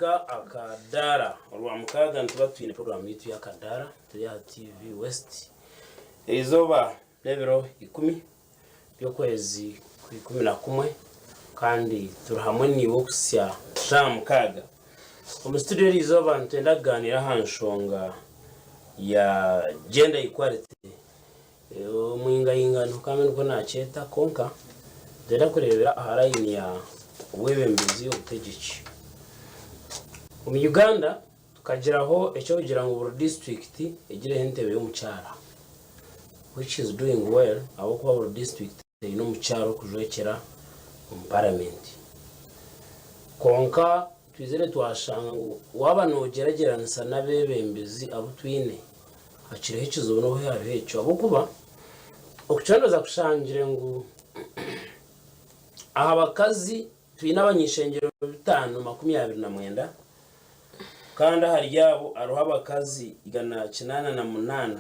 Nitutandika akadaara. Orwamukaaga nituba twine puroguraamu yaitu y'akadaara turi aha TV West. Erizooba n'ebiro ikumi by'okwezi kw'ikumi na kumwe kandi turi hamwe naiwe okuhitsya shaaha mukaaga. Omu situdiyo erizooba nitwenda kugaaniira aha nshonga ya gender equality Omwingaingano kambe nikwo naakyeta kwonka nitwenda kureebera aha layini ya obwebembezi obutegyeki. Omu Uganda tukagiraho eky'okugira ngu buri disiturikiti egireho entebe y'omukyara which is doing well ahabw'okuba buri disiturikiti eine omukyara orikujwekyera omu paramenti. Kwonka twizire twashanga ngu waaba noogyeragyeranisa n'abeebembezi abu twine, Hakiriho ekizibu n'obu hariho ekyo ahabw'okuba okucondooza kushangire ngu aha bakazi twine abany'ishengyero bitaano 29 kandi ahari abo hariho abakazi 188.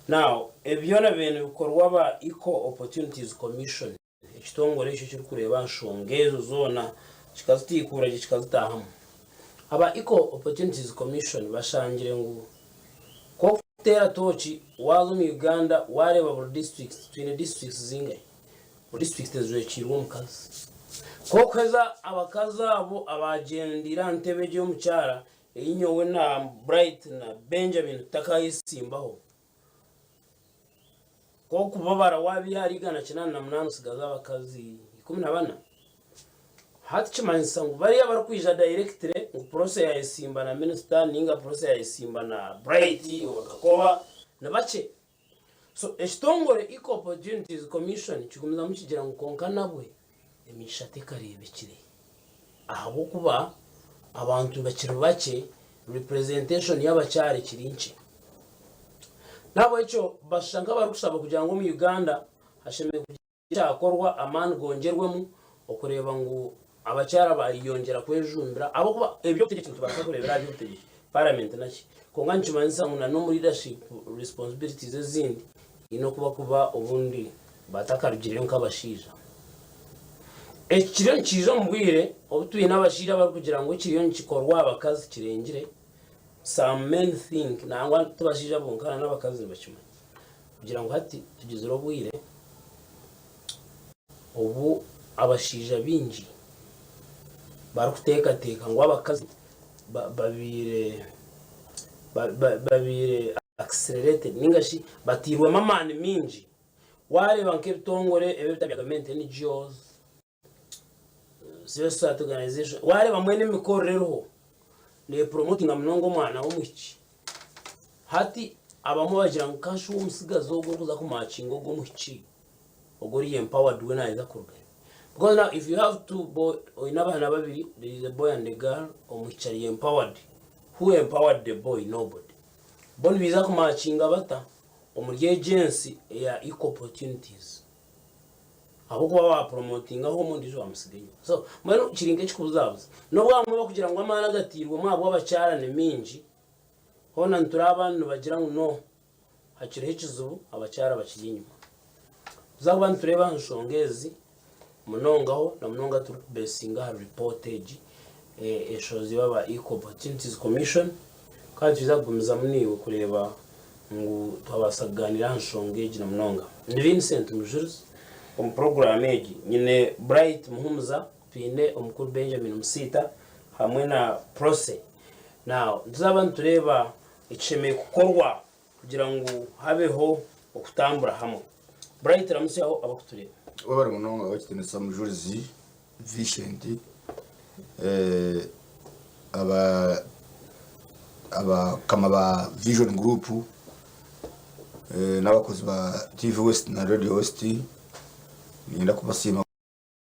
Now ebi byona bibaire nibikorwa aba Equal Opportunities Commission. Ekitongore ekyo ekirikureeba aha nshonga ezo zoona kikazitiikuura gye kikazitaahamu. Aba Equal Opportunities Commission bashangire ngu ku orikuteera tooki waaza omu Uganda waareeba buri disiturikiti, twine disiturikiti zingahi? Buri disiturikiti ejwekiirwe omukazi. Ku orikuheza abakazi abo abaagyendeire aha ntebe egyo ey'omukyara ei nyowe na Bright na Benjamin tutakayesimbaho, Nk'oku babara waaba ahari 188 osigaza abakazi 14. Hati kimanyisa ngu bariya abarikwija directly ngu Prossy yayesimba na minisita ninga Prossy yayesimba na Bright oba Kakoba nibakye. So ekitongore Equal Opportunities Commission kigumizamu kigira ngu kwonka nabwe emigisha tekareebekire ahabw'okuba abantu bakiri bakye representation y'abakyara ekiri nkye. N'ahabw'ekyo bashusha nk'abarikushaba kugira ngu omu Uganda hashemereire kugira ekyakorwa amaani gongyerwemu okureeba ngu abakyara bayongyera kwejumbira ahabw'okuba eby'obutegyeki nitubaasa kureebera aha by'obutegyeki, paramenti naki, kwonka nikimanyisa ngu na n'omu leadership responsibilities ezindi haine okuba kuba obundi batakarugireyo nk'abashaija. Eki kiriyo nikiija omu bwire obu twine abashaija abarikugira ngu ekiriyo nikikorwa aha bakazi kirengire. Some men think, nangwa ti bashaija bonka na n'abakazi nibakimanya, kugira ngu hati tugizire obwire obu abashaija baingi barikuteekateeka ngu abakazi babaire babaire accelerated ninga shi batairwemu amaani maingi. Waareeba nk'ebitongore ebi ebitari bya gavumenti, NGOs, Civil Society Organization, waareeba mbwenu emikorere eriho nepromotinga munonga omwana w'omwishiki. Hati abamwe bagira ngu kashuba omutsigazi ogu orikuza kumakinga ogu omwishiki ogu ori empowered we naija kurugayo. Because now if you have two boy, oine abaana babiri, there is a boy and a girl, omwishiki ari empowered. Who empowered the boy? Nobody. Bo nibaija kumakinga bata omuri egi ensi eya equal opportunities? Ahabw'okuba waapuromotinga omwe ondiijo waamutsiga enyima. So mbwenu kiri nk'ekikubuzabuza. N'obu abamwe barikugira ngu amaani agatairwemu ahabw'abakyara ni maingi, hoona nituraaba nibagira ngu no, hakiriho ekizibu abakyara bakiri enyima. Tuza kuba nitureeba aha nshonga ezi munongaho na munonga turikubeesinga ahari ripoota egi eshohoziibwe aba Equal Opportunities Commission. Kandi nitwija kugumizamu naiwe kureeba ngu twabaasa kugaaniira aha nshonga egi na munonga. Ndi Vincent Mujurizi. Omu puroguraamu egi nyine Bright Muhumuza, twine omukuru Benjamin Musiita hamwe na Prossy. Now nituzaaba nitureeba ekishemereire kukorwa kugira ngu habeho okutambura hamwe. Bright ramutsyaho abarikutureeba. Webare munonga Owekitiinisa Mujurizi Vincent. Aba abakama ba Vision Group n'abakozi ba TV West na Radio West niinyenda kubasiima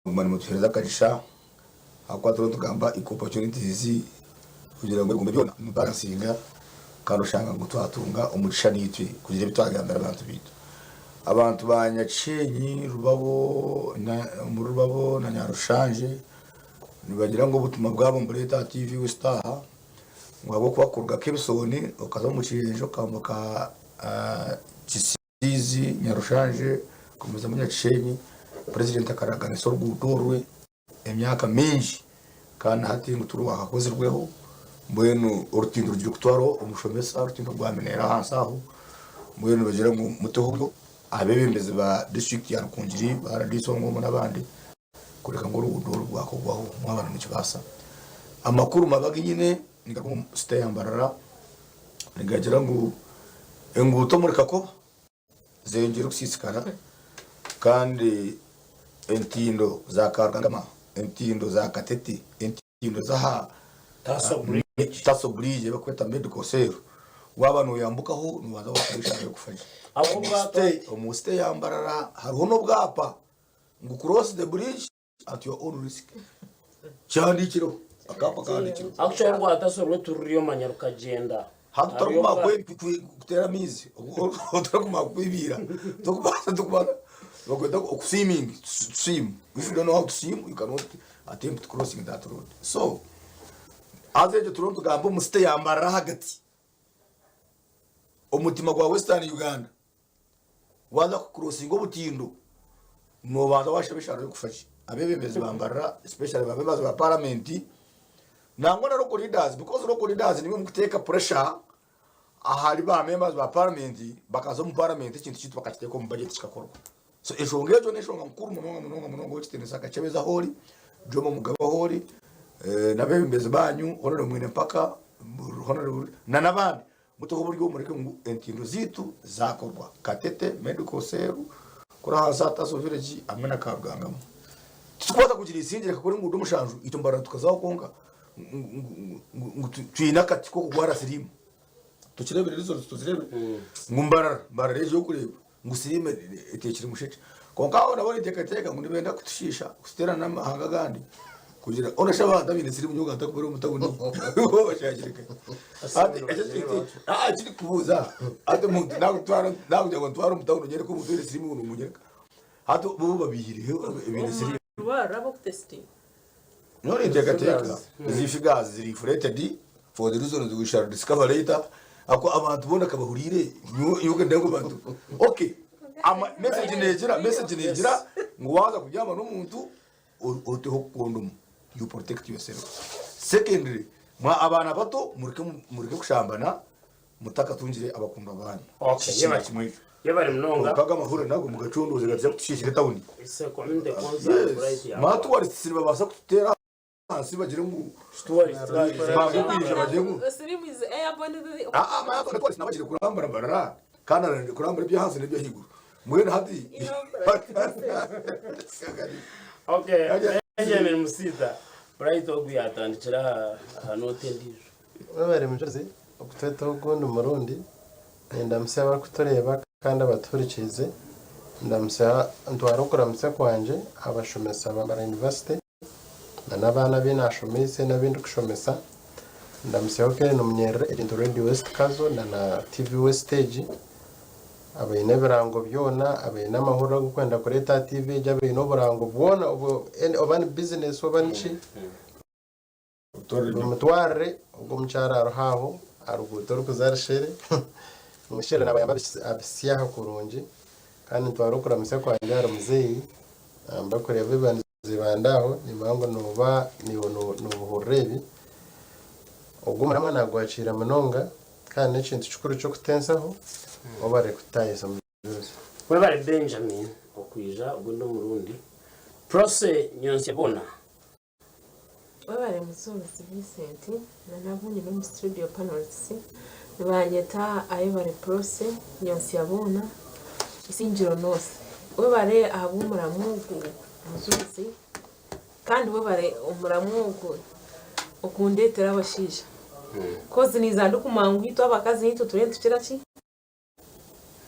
kuguma nimutuheereza akagisha ahakuba turiyo nitugamba equal opportunities kugira ngu ebigombe byona nibibalansinga kandi oshanga ngu twatunga omugisha naitwe kugira ebi twagambira abantu baitu. Abantu ba Nyakishenyi, Rubabo, omuri Rubabo na Nyarushanje nibagira ngu obutumwa bwabo nibureeta aha TV West aha ngu ahabw'okuba kuruga Kebisoni okaza omu Kirenje okambuka Kisiizi, Nyarushanje okagumizamu Nyakishenyi, purezidenti akaraganisa oruguuto orwe emyaka mingi. Kandi hati ngu turwakakozirweho mbwenu orutindo rugire kutwara omushomesa orutindo rwa Mineera ahansi aho mbwenu nibagira ngu muteho oburyo abebembezi ba disiturikiti ya Rukungiri ba RDC Ongombe n'abandi kureka ngu oruguudo oru rwakorwaho mwaba nimukibaasa. Amakuru mabi agu nyine nigaruga omu site ya Mbarara nigagira ngu enguuto omuri Kakoba zeyongyire kusiisikara kandi entindo za Karugama, entindo za Katete, entindo z'aha Taso Bridge ei barikweta Medical Cell, waaba nooyambukaho noobanza waakora eshaaha y'okufa gye. Omu site ya Mbarara hariho n'obwapa ngu cross the bridge at your own risk. Kihandiikireho, akaapa kahandiikireho. Actually orwataso rwe tururiyo manya rukagyenda. Hati Hariyo otarikuma kuteera amaizi, otarikuma kwibiira, tokubaasa tokubaasa bakweta oku swimming, to swim. If you don't know how to swim, you cannot attempt crossing that road. So, haza ekyo turiho nitugamba omu city ya Mbarara ahagati, omutima gwa Western Uganda. Waaza kukurosinga obutindo, noobanza waashaba eshaara y'okufa gye. Abeebembezi ba Mbarara especially ba members ba parliament nangwa na local leaders because local leaders nimwe murikuteeka pressure ahari ba members ba parliament bakaza omu parliament ekintu kyaitu bakakiteeka omu budget kikakorwa. So enshonga egyo n'enshonga nkuru munonga munonga munonga ow'ekitiinisa Kakyebezi ahu ori, Jomo Mugabe ahu ori, n'abeebembezi baanyu Hon. Mwine Mpaka, Hon. Na n'abandi. Muteho oburyo mureke ngu entindo zaitu zakorwa. Katete, Medical Cell, kuri ahansi aha Taso Village hamwe na Karugangamo. Titukubaasa kugira isingye reka kora enguudo mushanju itwe Mbarara tukazaho kwonka ngu twine akati k'okugwara siriimu. Tukireebire results tuzireebire ngu Mbarara, Mbarara egyo orikureeba ngu siriimu eteekire mushekye. Kwonka aho nabo ninteekateeka ngu nibenda kutushiisha kututeerana n'amahanga agandi kugira onasha abantu abaine siriimu nyowe ntakubura omu tawuni bo bashangire nkahi. Hati ekyo ekintu aa ekindikubuuza hati omuntu nakutwara nakugira ngu ntware omu tawuni onyereke omuntu oine siriimu nomunyereka? Hati bo babiihireho abaine siriimu. Omu ab'okutesitinga. Nyowe ninteekateeka ezi figures ziri inflated for the reasons we shall discover later ahabw'okuba abantu boona kabahuriire nyowe nka ngu abantu okay ama message negira message negira ngu waaza kubyama n'omuntu oteho kondomu you protect yourself secondly mwa abaana bato mureke mureke kushambana mutakatungire abakundwa banyu Okay, Kikiri yebare. kimwe ekyo Yebare munonga. Kwonka aga amahurire nago mugacondooze gatija kutushiishira etawuni. It's a community concern, right Yes. Ma tourists nibabaasa kututeera ahansi bagire ngu Tourists baija. bange kwija bagire ngu Sirimu is airborne Ah, ah, ma tourists nabo bagire kurambura Mbarara kandi ararire kurambura eby'ahansi n'eby'ahaiguru. Mbwenu hati Okay, Benjamin Musita, Bright ogu yatandikira aha aha note endiijo. Webare Mujuzi okutwetaho ogundi murundi, nindamutsya abarikutureeba kandi abatuhurikiize, ndamutsya ntwara okuramutsya kwangye aha bashomesa ba Mbarara University na n'abaana abu nashomeise n'abu ndikushomesa, ndamutsyaho Kellen Munyerere agent Radio West Kazo na na TV West egi, abaine ebirango byona, abaine amahurire ag'okwenda kureeta aha TV egi, abaine oburango bwona oba ni bizinesi oba niki. Mumutwarire ogwo omukyara ariho aho aha ruguuto orikuza Rushere. Omushaija naabayamba abitsye aha kurungi kandi ntwara okuramutsya kwangye ahari muzeeyi mbakureeba ebibandi aho nimanya ngu nooba naiwe noobuhurira ebi. Ogwo omuramwa naagwakiira munonga kandi n'ekintu kikuru ky'okutensaho wabare kututaahisa omujuuzi. Webare Benjamin okwija ogundi omurundi. Prossy Nyonsya Bona. Webare Muzuuzi Vincent na n'abundi n'omu studio panelists nibanyeta Ayebare Prossy Nyonsya boona Isingiro North. Webare ahabw'omuramwa ogu Muzuuzi kandi webare omuramwa ogu okundetera abashaija coz ninza ndikumanya ngu itwe abakazi nitwe turiyo nitukira ki?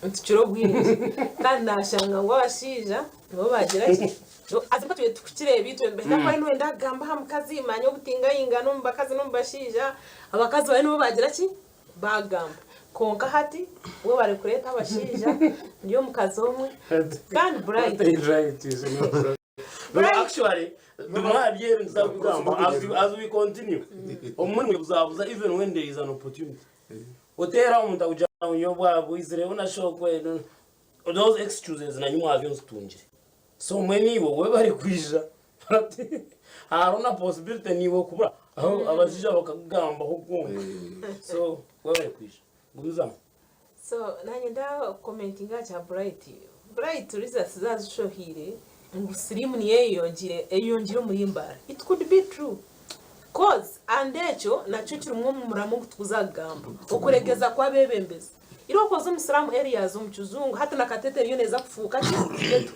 Nitukira obwingi kandi nashanga ngu abashaija nibo bagira ki haza itwe tukukireeba itwe nibahika ku nibenda kugamba aha mukazi manya obutingayingana omu bakazi n'omu bashaija abakazi bariyo nibo bagira ki bagamba kwonka hati webare kureeta abashaija ndi omukazi omwe kandi Bright. No, actually, bimwe aha by'ebi nituza kugamba as, you- as we continue. Obumwe nibuzabuza even when there is an opportunity. Oteera omuntu akugira ngu nyowe bwaba bwizireho na shokwe those excuses nanye mwabyo nzitungire. So mbwenu iwe webare kwija. Hariho na possibility naiwe kubura aho abashaija bakakugambaho kwonka. So webare kwija. Gumizamu. So nanye nda commentinga aha kya Bright. Bright results zazishohire ngu sirimu niyo eyeyongyire eyeyongyire omuri Mbarara. It could be true coz and ekyo nakyo kirimu omu muramwa ogu tukuza kugamba okuregeza kwabebembezi. Irooko oze omu slum areas omu kizungu hati na Katete eriyo neza kufuuka ki ghetto.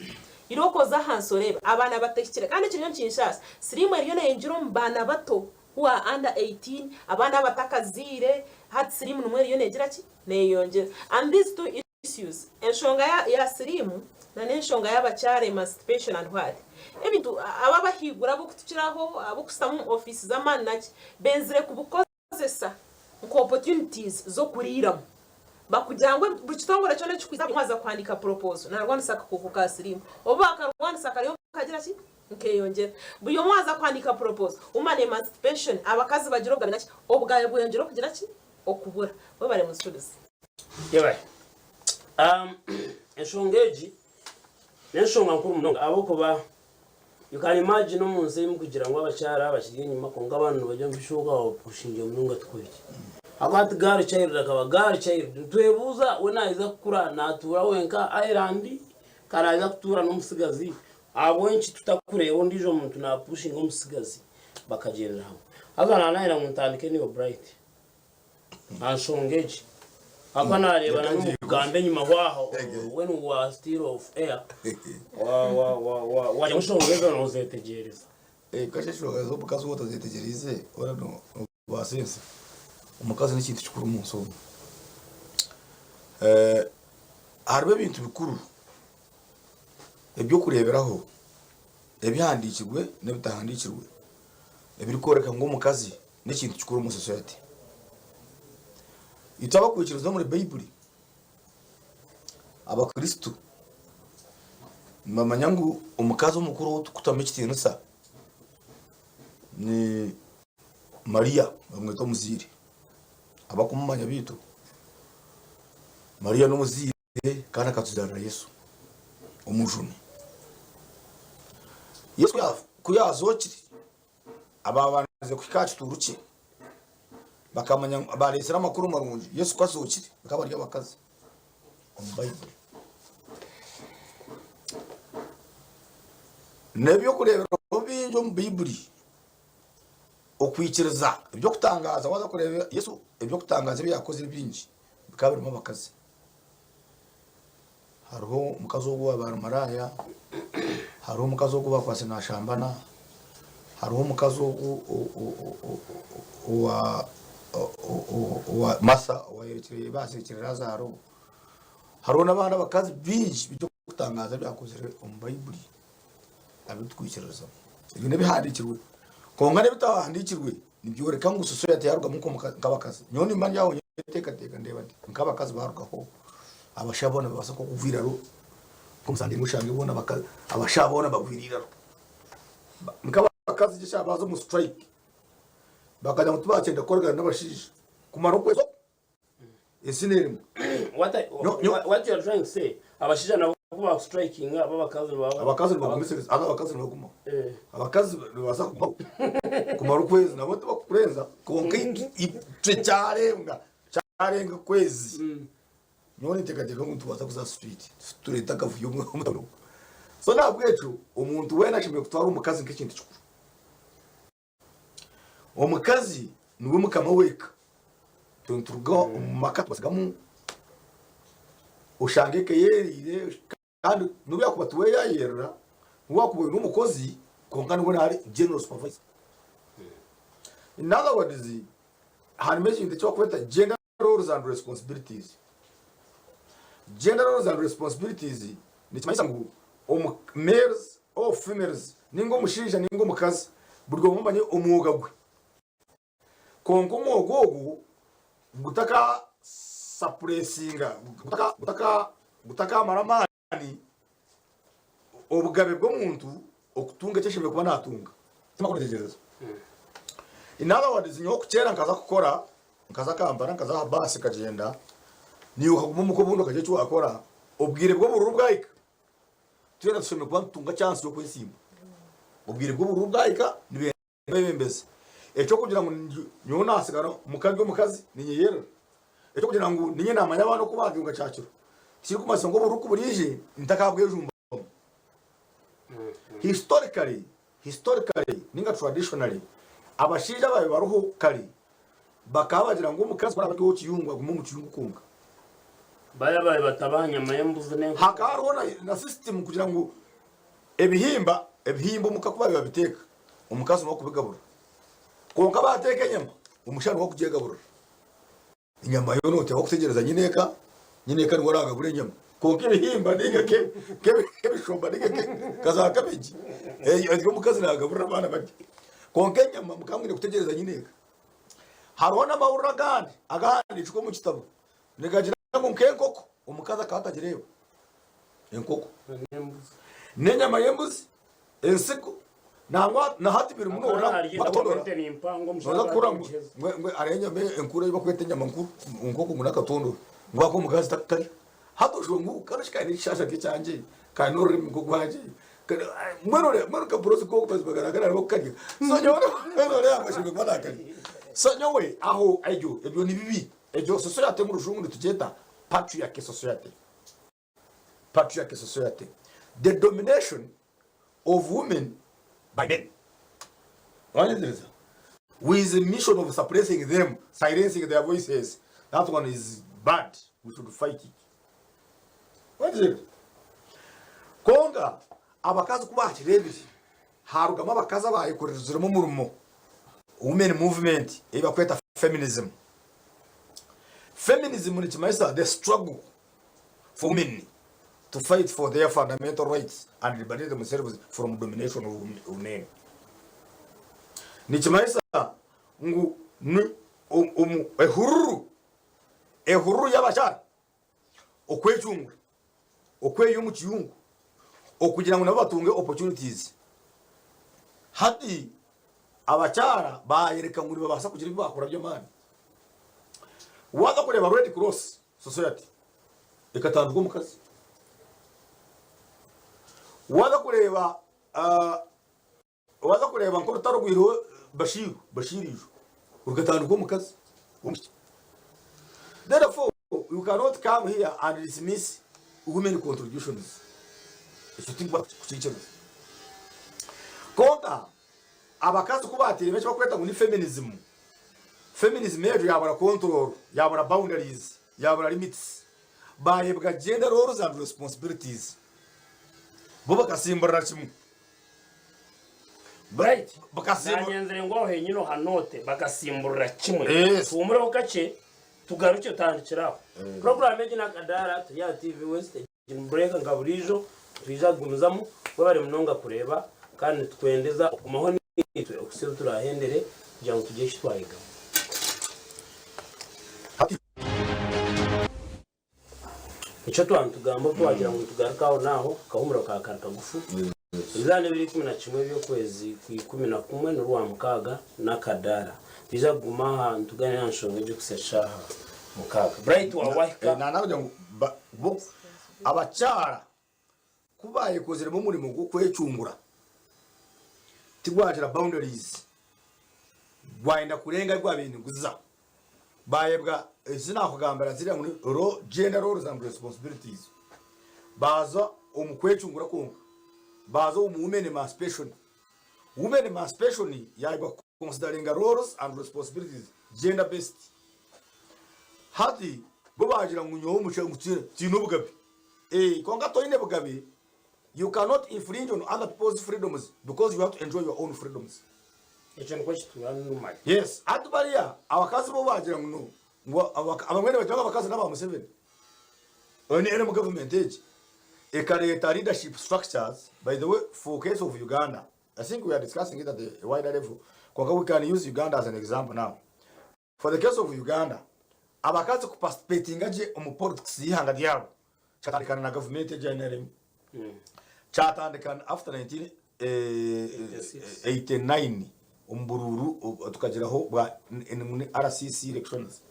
Irooko oze ahansi oreebe abaana batahikire kandi ekiriyo nikinshaasa sirimu eriyo neyingira omu baana bato who are under 18, abaana abatakazaire, hati siriimu nimwo eriyo negira ki? Neyeyongyera. And these two issues, enshonga ya ya siriimu na n'enshonga y'abakyara emancipation and what, ebintu abo abahaiguru ab'okutukiraho, ab'okushutama omu office z'amaani naki, benzire kubikozesa nka opportunities z'okuriiramu. Bakugira ngu buri kitongore kyona ekikwiza buri omwe aza kuhandiika proposal narwanisa akakooko ka siriimu. Obu bakarwanisa kariyo kagira ki? Nkeyongyera. Buri omwe aza kuhandiika proposal, woman emancipation, abakazi bagire obugabe naki, obugabe bweyongyere okugira ki? Okubura. Webare musuubizi. Yebare. Enshonga egi n'enshonga nkuru munonga ahabw'okuba you can imagine omu nsi erimu kugira ngu abakyara bakiri enyima kwonka abaana nibarya omu bishuuka bapushinge munonga tikwo biri. Ahabw'okuba hati girl child akaba girl child nitwebuuza we naija kukura natuura wenka island ka naija kutuura n'omutsigazi Ahabw'enki tutakureeba ondiijo muntu naapushinga omutsigazi bakagyendera hamwe? Haza naanahira ngu ntandike naiwe Bright aha nshonga egi. Ahakuba naareeba na n'omu kugamba enyima waaho when we were still off air, wa- wa- wa- wa- wagira ngu enshonga ezo noozetegyereza. Kasha enshonga z'omukazi waaba otazetegyereize hoona noobaasa ensi. Omukazi n'ekintu kikuru omu nsi omu. Hariho ebintu bikuru Eby'okureeberaho ebihandiikirwe n'ebitahandiikirwe ebirikworeka ngu omukazi n'ekintu kikuru omu sosayete. Itwe abakwikiriza omuri Baibuli, Abakristo nibamanya ngu omukazi omukuru ou turikutamu ekitiinisa ni Mariya bamweta omuzaire. Abakumumanya beitu, Mariya n'omuzaire. Kandi akatuzaarira Yesu omujuni. Yesu ku yaazookire, abaabandize kuhika aha kituuro kye bakamanya ngu baareetsire amakuru marungi. Yesu ku azookire, bakaba bari abakazi omu Baibuli. N'eby'okureeberaho bingi omu Baibuli okwikiriza eby'okutangaaza. Waaza kureeba Yesu eby'okutangaaza ebi yaakozire bingi bikaba birimu abakazi. Hariho omukazi ogu owaaba ari maraaya, hariho omukazi ogu baakwatse naashambana, hariho omukazi ogu owa Masa owaayorekire baaziikire Laazaaro, hariho n'abandi abakazi baingi eby'okutangaaza ebyakozirwe omu Baibuli abu turikwikiririzamu. Ebyo n'ebihandiikirwe kwonka n'ebitahandiikirwe nibyoreka ngu society yarugamu nk'abakazi. Nyowe nimba ndi aho nyeteekateeka ndeeba nti nk'abakazi baarugaho abashaija boona nibabaasa nk'okugwa eiraro nk'omusanga oshange boona abashaija boona bagwire eiraro. Nk'abakazi gye baaza omu strike bakagira ngu tibakyenda kukoragana n'abashaija kumara okwezi okwo. Ensi n'erimu. What, I, No, no. what you are trying to say, abashaija nabo ku bakustrikinga abo abakazi nibaba Abakazi nibagumisiriza, haza abakazi nibaguma. Eh. Abakazi nibabaasa kugumaho kumara okwezi nabo tibakukurenza kwonka itwe kyarenga kyarenga okwezi nyowe ninteekateeka ngu nitubaasa kuza aha street tureete akavuyo omu tawuni. So n'ahabw'ekyo omuntu weena ashemereire kutwara omukazi nk'ekintu kikuru. Omukazi niwe mukama w'eka. Itwe nituruga omu maka tubasigamu oshanga eka eyeriire kandi n'obu yaakuba tiwe yaayerera, n'obu waakuba oine omukozi kwonka niwe naari general supervisor. In other words, harimu ekintu eki barikweta gender roles and responsibilities. Gender roles and responsibilities nikimanyisa ngu omu males or females ninga omushaija ninga omukazi buri omwe amanye omwoga gwe. Kwonka omwoga ogu gutaka suppressinga gutaka gutaka gutakamara amaani obugabe bw'omuntu okutunga eki ashemereire kuba natunga. Temakutekyereza. In other words, nyowe kukyera nkaza kukora, nkaza Kampala, nkaza aha baasi nkagyenda, niiwe okaguma omuka obundi okagira eki waakora, obwire bw'obururu bwahika, twena tushemereire kuba nitutunga chance y'okwesimba. Obwire bw'obururu bwahika nibenda abeebembezi. Eky'okugira ngu nyowe naasigara omuka ndi omukazi niinyeyerera, eky'okugira ngu niinye naamanya abaana oku baabyuka kyakiro, tikirikumanyisa ngu obururu ku buraije ntakaabwejumbamu. Historically, historically nainga traditionally, abashaija abaabaire bariho kare bakaba bagira ngu omukazi ku araabe ari ow'ekiyungu agume omu kiyungu kwonka. Bari abaabaire batabaha nyama y'embuzi n'enkoko. Hakaba hariho na, na system kugira ngu ebihimba, ebihimba omuka ku baabaire babiteeka, omukazi niwe arikubigaburira. Kwonka baateeka enyama, omushaija niwe arikugyegaburira. Enyama yo noteekwa kutegyereza nyineeka, nyineeka niwe aragabura enyama. Kwonka ebihimba ninga nk'ebishomba ninga nka za kabegi, ebyo omukazi nagaburira abaana barya. Kwonka enyama mukaba mwine kutegyereza nyineeka. Hariho n'amahurire agandi agahandiikirwe omu kitabo nigagira ngu nk'enkoko omukazi akaba atagireeba enkoko n'enyama y'embuzi Ensigo nangwa na hati biri muno Akaba narya bakatondora ente ni mpango omushaija noza kuhurira ngu akagiheza. ngu ngu hariho enyama enkuru ei bakweta enyama nkuru nk'oku ngu n'akatondoro ngu ako omukazi takukarya hati oshusha ngu kanu shi kaine ekishasha nk'ekyangye kaine orurimi nk'orwangye kare mbwenu ore mbwenu kaburozi k'oku mazima garagara hariho okukarya so nyowe noreeba ngu ashemereire kuba nakarya so nyowe aho ebyo ebyo ni bibi egyo society omu rujungu nitugyeta patriarchy society. Patriarchy society, the domination of women by men. Wanyetegyereza? With the mission of suppressing them, silencing their voices. That one is bad. We should fight it. Wanyetegyereza? Konka abakazi ku bakireebire harugamu abakazi abayekorereziremu omurimo women movement ei bakweta feminism. Feminism nikimanyisa the struggle for women to fight for their fundamental rights and liberate themselves from domination of men. Nikimanyisa ngu ni omu ehururu ehururu y'abakyara okwecungura okweyiha omu kiyungu okugira ngu nabo batunge opportunities. Hati abakyara bayereka ngu nibabaasa kugira ebi bakora by'amaani. Waza kureeba Red Cross Society ekatandikwa omukazi. Waza kureeba waza kureeba nk'orutaro rwiriho Bashiru, Bashir Ijo, rukatandikwa omukazi w'omwishiki. Therefore, you cannot come here and dismiss women contributions. Ekyo tindikubaasa kukiikiriza. Kwonka abakazi ku baateiremu eki barikweta ngu ni feminism, Feminism egyo yabura control, yabura boundaries, yabura limits, bayebwa gender roles and responsibilities. Bo bakasimburira kimwe. Bright, Bakasimbu- nanyenzire ngu aho henyine ohanoote bakasimburira kimwe. Yes. Tuhumureho kakye tugarukye tutandikire aho. Program egi n'akadaara turi aha TV West. Break nka buriijo nitwija kugumizamu webare munonga kureeba kandi nitukwendeza okugumaho naitwe okuhitsya obu turahendere kugira ngu tugire eki twayigamu. Nikyo twaba nitugamba obu twagira ngu nitugaruka aho n'aho akahumuro ka kari kagufu. Ebizaaha n'ebiro 11 eby'okwezi kwa 11 n'Orwamukaaga n'akadaara. Nitwija kuguma aha nitugaaniira aha nshonga egi okuhitsya shaaha mukaaga. Bright waawahika. Nagira ngu bo abakyara ku baayekoziremu omurimo gw'okwecungura tigwagira boundaries gwayenda kurenga ahu gwabaire niguza baayebwa ezi naakugambira ziriya ngu ni gender roles and responsibilities baaza omu kwecungura kwonka baaza omu women emancipation. Women emancipation yaayebwa kuconsideringa roles and responsibilities gender based. Hati bo baagira ngu nyowe omu ngu twine obugabe. Eeh kwonka toine bugabe, you cannot infringe on other people's freedoms because you want to enjoy your own freedoms. Ekyo nikwo kituura normally. Yes, hati bariya abakazi bo baagira ngu no, ngu abamwe nibagira ngu abakazi n'aba Museveni. NRM government egi ekareeta leadership structures, by the way for case of Uganda, I think we are discussing it at a wider level, kwonka we can use Uganda as an example now. For the case of Uganda, abakazi kupasitipetinga gye omu politics y'eihanga ryabo kyatandikana na gavumenti egi ya NRM. Kyatandika after 1989 omu buruuru tukagiraho bwa RCC elections.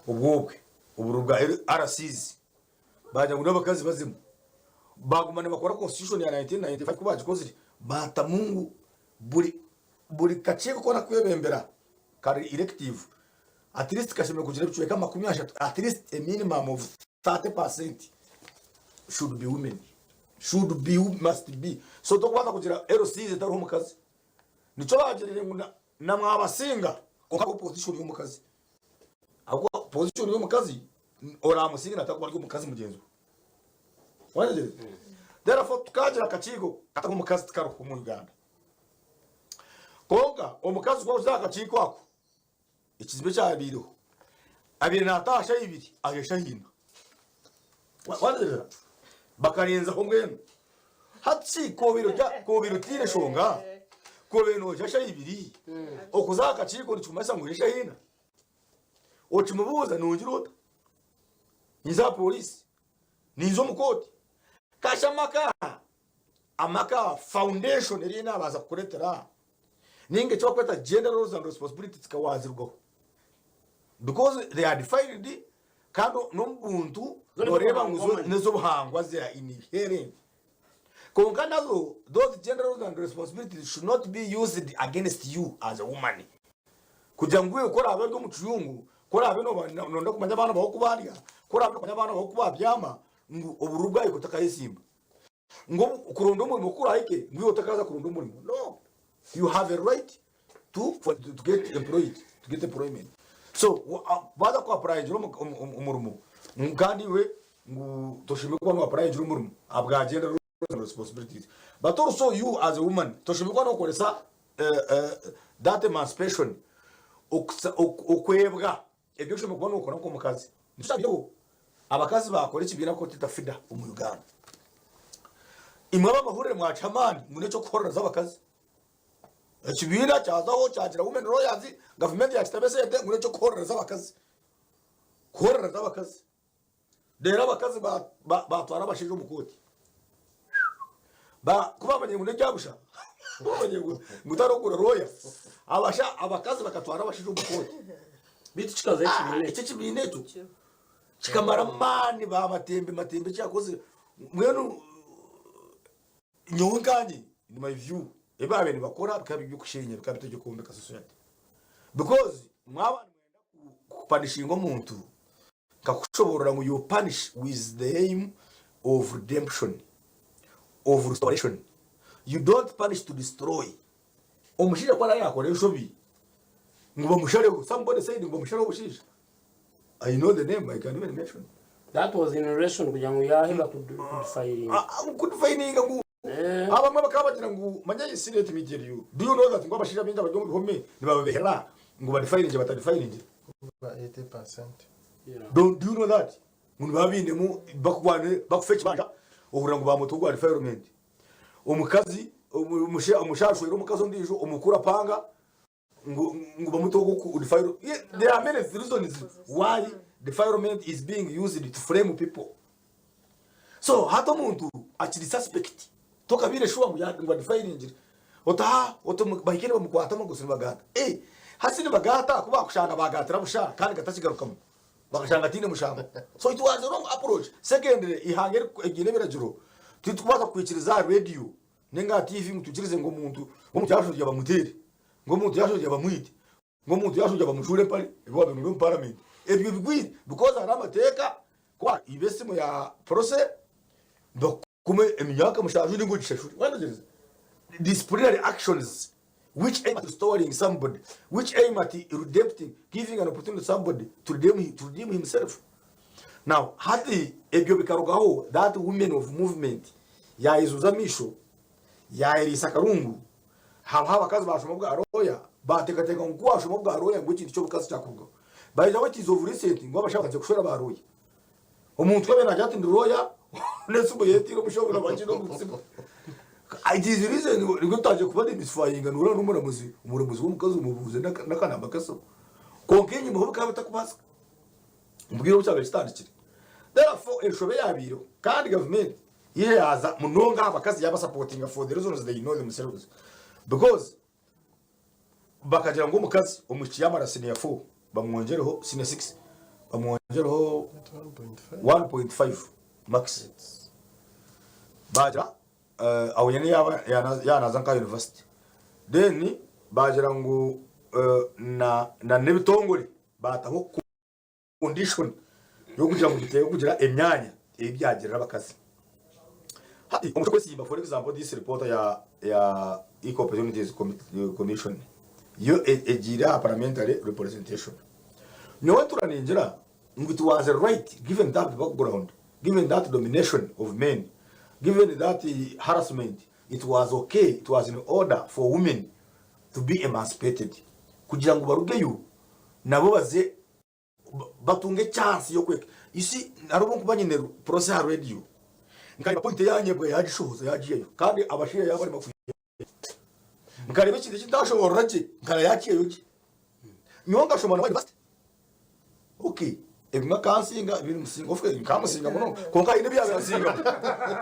Obwobwe oburuuru bwa RCs baagira ngu n'abakazi bazemu. Baaguma nibakora constitution ya 1995 ku baagikozire. Baatamu ngu buri buri kakiiko koona kwebembera kari elective at least kashemereire kugira ebicweka 30 at least a minimum of 30% should be women should be must be so tokubaasa kugira LCs etariho omukazi nikyo bagirire ngu na mwabasinga kwonka position y'omukazi ahabw'okuba position y'omukazi oramusinga natakuba ari omukazi mugyenzi we Wategereza? Therefore tukagira akakiiko katariho omukazi tikariho omu Uganda. Kwonka omukazi ku arikuza aha kakiiko ako, ekizibu ekyabaireho, abaire naataaha shaaha ibiri aje shaaha ina. Wategereza? Bakarenzaho mbwenu. Hati shi ku obaire orya ku obaire otiine shonga, ku obaire nooja shaaha ibiri, okuza aha kakiiko nikikumanyisa ngu oije shaaha ina? Okimubuuza nongira ota? Ninza aha poliisi, ninza omu kooti. Kasha amaka amaka foundation eriyo nabaasa kukuretera ninga eki bakweta gender roles and responsibilities zikawazirwaho because they are defined kandi n'omu buntu noreeba ngu n'ez'obuhangwa they are inherent. Kwonka nazo those gender roles and responsibilities should not be used against you as a woman. Kugira ngu iwe ku oraabe ori omu kiyungu, ku oraabe nooba nooyenda kumanya abaana baawe oku barya, ku oraabe nooyenda kumanya abaana baawe oku baabyama, ngu obururu bwahika otakayesimba. Ngu kuronda omurimo ku kuraahike, ngu iwe otakaaza kuronda omurimo. No! You have a right to, for, to get employed, to get employment. So, waaza ku apurayingira omurimo, ngu kandi iwe ngu toshemereire kuba noapurayingira omurimo ahabwa gender roles and responsibilities. But also you as a woman, toshemereire kuba nookoresa that emancipation okwebwa ebi oshemereire kuba nokora nk'omukazi. Nikyo abakazi bakora ekibiina koteta FIDA omu Uganda. Imwe abamahurire mwakiha amaani ngu n'ekyokuhorereza abakazi. Ekibiina kyazaho kyagira women lawyers, gavumenti yakitamu esente ngu n'ekyokuhorereza abakazi. Kuhorereza abakazi. Reero abakazi baatwara abashaija omu kooti. Ku baamanyire ngu n'ebya busha, ku baamanyire ngu tarikugura rooya, abakazi bakatwara abashaija omu kooti. Beitu kikaza ekibiina ekyo. Eki ekibiina ekyo kikamara amaani bamatembe matembe eki yakozire. Mbwenu nyowe nkanye in my view ebi baabaire nibakora bikaba biri eby'okusheenya bikaba bitari eby'okwombeka society. Because mwaba nimwenda kupanishinga omuntu Nkakushoboorora ngu you punish with the aim of redemption, of restoration. You don't punish to destroy. Omushaija ku araabe yaakora enshobi ngu bamushareho, somebody said ngu bamushareho obushaija. I know the name, I can even mention. That was in relation kugira ngu yaaheza kudifayiringa. Ah, ah, kudifayiringa ngu Eh. abamwe bakaba bagira ngu manya isi let me tell you do you know that ngu abashaija baingi abari omu bihome nibababehera ngu badifayiringye batadifayiringire Ba 80%. Yeah. Don't do you know that? Ngu nibaba bainemu bakugwane bakufa ekibanja ohurira ngu bamuta ogwa defilement. Omukazi omushaija ashwera omukazi ondiijo omukuru apanga ngu ngu bamuta ogwo ku defile. Yeah, there are many reasons why defilement is being used to frame people. So hati omuntu akiri suspect tokabiire sure ngu ya- ngu adefilingire oti haa oti bahike nibamukwata amagosi nibagaata eh hati nibagaata ku bakushanga bagaatira busha kandi gatakigarukamu bakashanga ataine mushango so it was a wrong approach secondly ihanga eriine ebiragiro titukubaasa kwikiriza aha radio ninga aha TV ngu twikirize ngu omuntu ngu omuntu yashobya bamuteere ngu omuntu yashobya bamwite ngu omuntu yashobya bamujuure empare ebi wabiire ori omu parliament ebyo bigwire because hariho amateeka kuba iba esimu ya prose Kuma emyaka mushanju ninga ogishashuri wategereza disciplinary actions which aim at restoring somebody which aim at redempting giving an opportunity to somebody to redeem, to redeem himself now hati ebyo bikarugaho that women of movement yayezuza amaisho yayeriisa akarungu habaho abakazi bashoma obwa lawyer bateekateeka ngu ku washoma obwa lawyer ngu ekintu ky'obukazi kyakurugaho by the way it is of recent ngu abashaija batandikire kushwera ba lawyer Omuntu ku abaire naagira ati ndi lawyer n'esimu yetiire omushaho nabakina omu simu. It is reason nibwo tutandikire kuba demystifyinga noreeba n'omuramuzi, omuramuzi w'omukazi omubuuze n'akanamba k'esimu. Kwonka enyima ho bikaba bitakubaasika. Omu bwire obu kyabaire kitandikire. Therefore enshobe eyabaireho kandi gavumenti yo yaaza munonga aha bakazi yabasapotinga for the reasons they know themselves because Bakagira ngu omukazi omwishiki yamara siniya fo bamwongyereho siniya sikisi bamwongyereho 1.5 max. Bagira Aho nyine yaaba yaaba naaza nka university then baagira ngu na n'ebitongore baataho condition y'okugira ngu biteekwe kugira emyanya ei byagirira abakazi. Hati omu ky'okwesiimba for example this report ya ya Equal Opportunities Commission yo egiire aha parliamentary representation. Nyowe ntuura ningira ngu it was right given that background, given that domination of men, given that harassment, it was okay, it was in order for women to be emancipated kugira ngu barugeyo nabo baze batunge chance y'okwega. You see hariho obu nkuba nyine process aha radio nkareeba point eyanyebwa yagishohoza yagihayo kandi abashaija yaaba bari bakwihayo nkareeba ekintu eki ntashoboorora gye nkara yakihayo gye. Nyowe nkashoma na university okay ebimwe akansinga ebindi musinga of course nkamusinga munonga kwonka haine ebi yaabaire ansingamu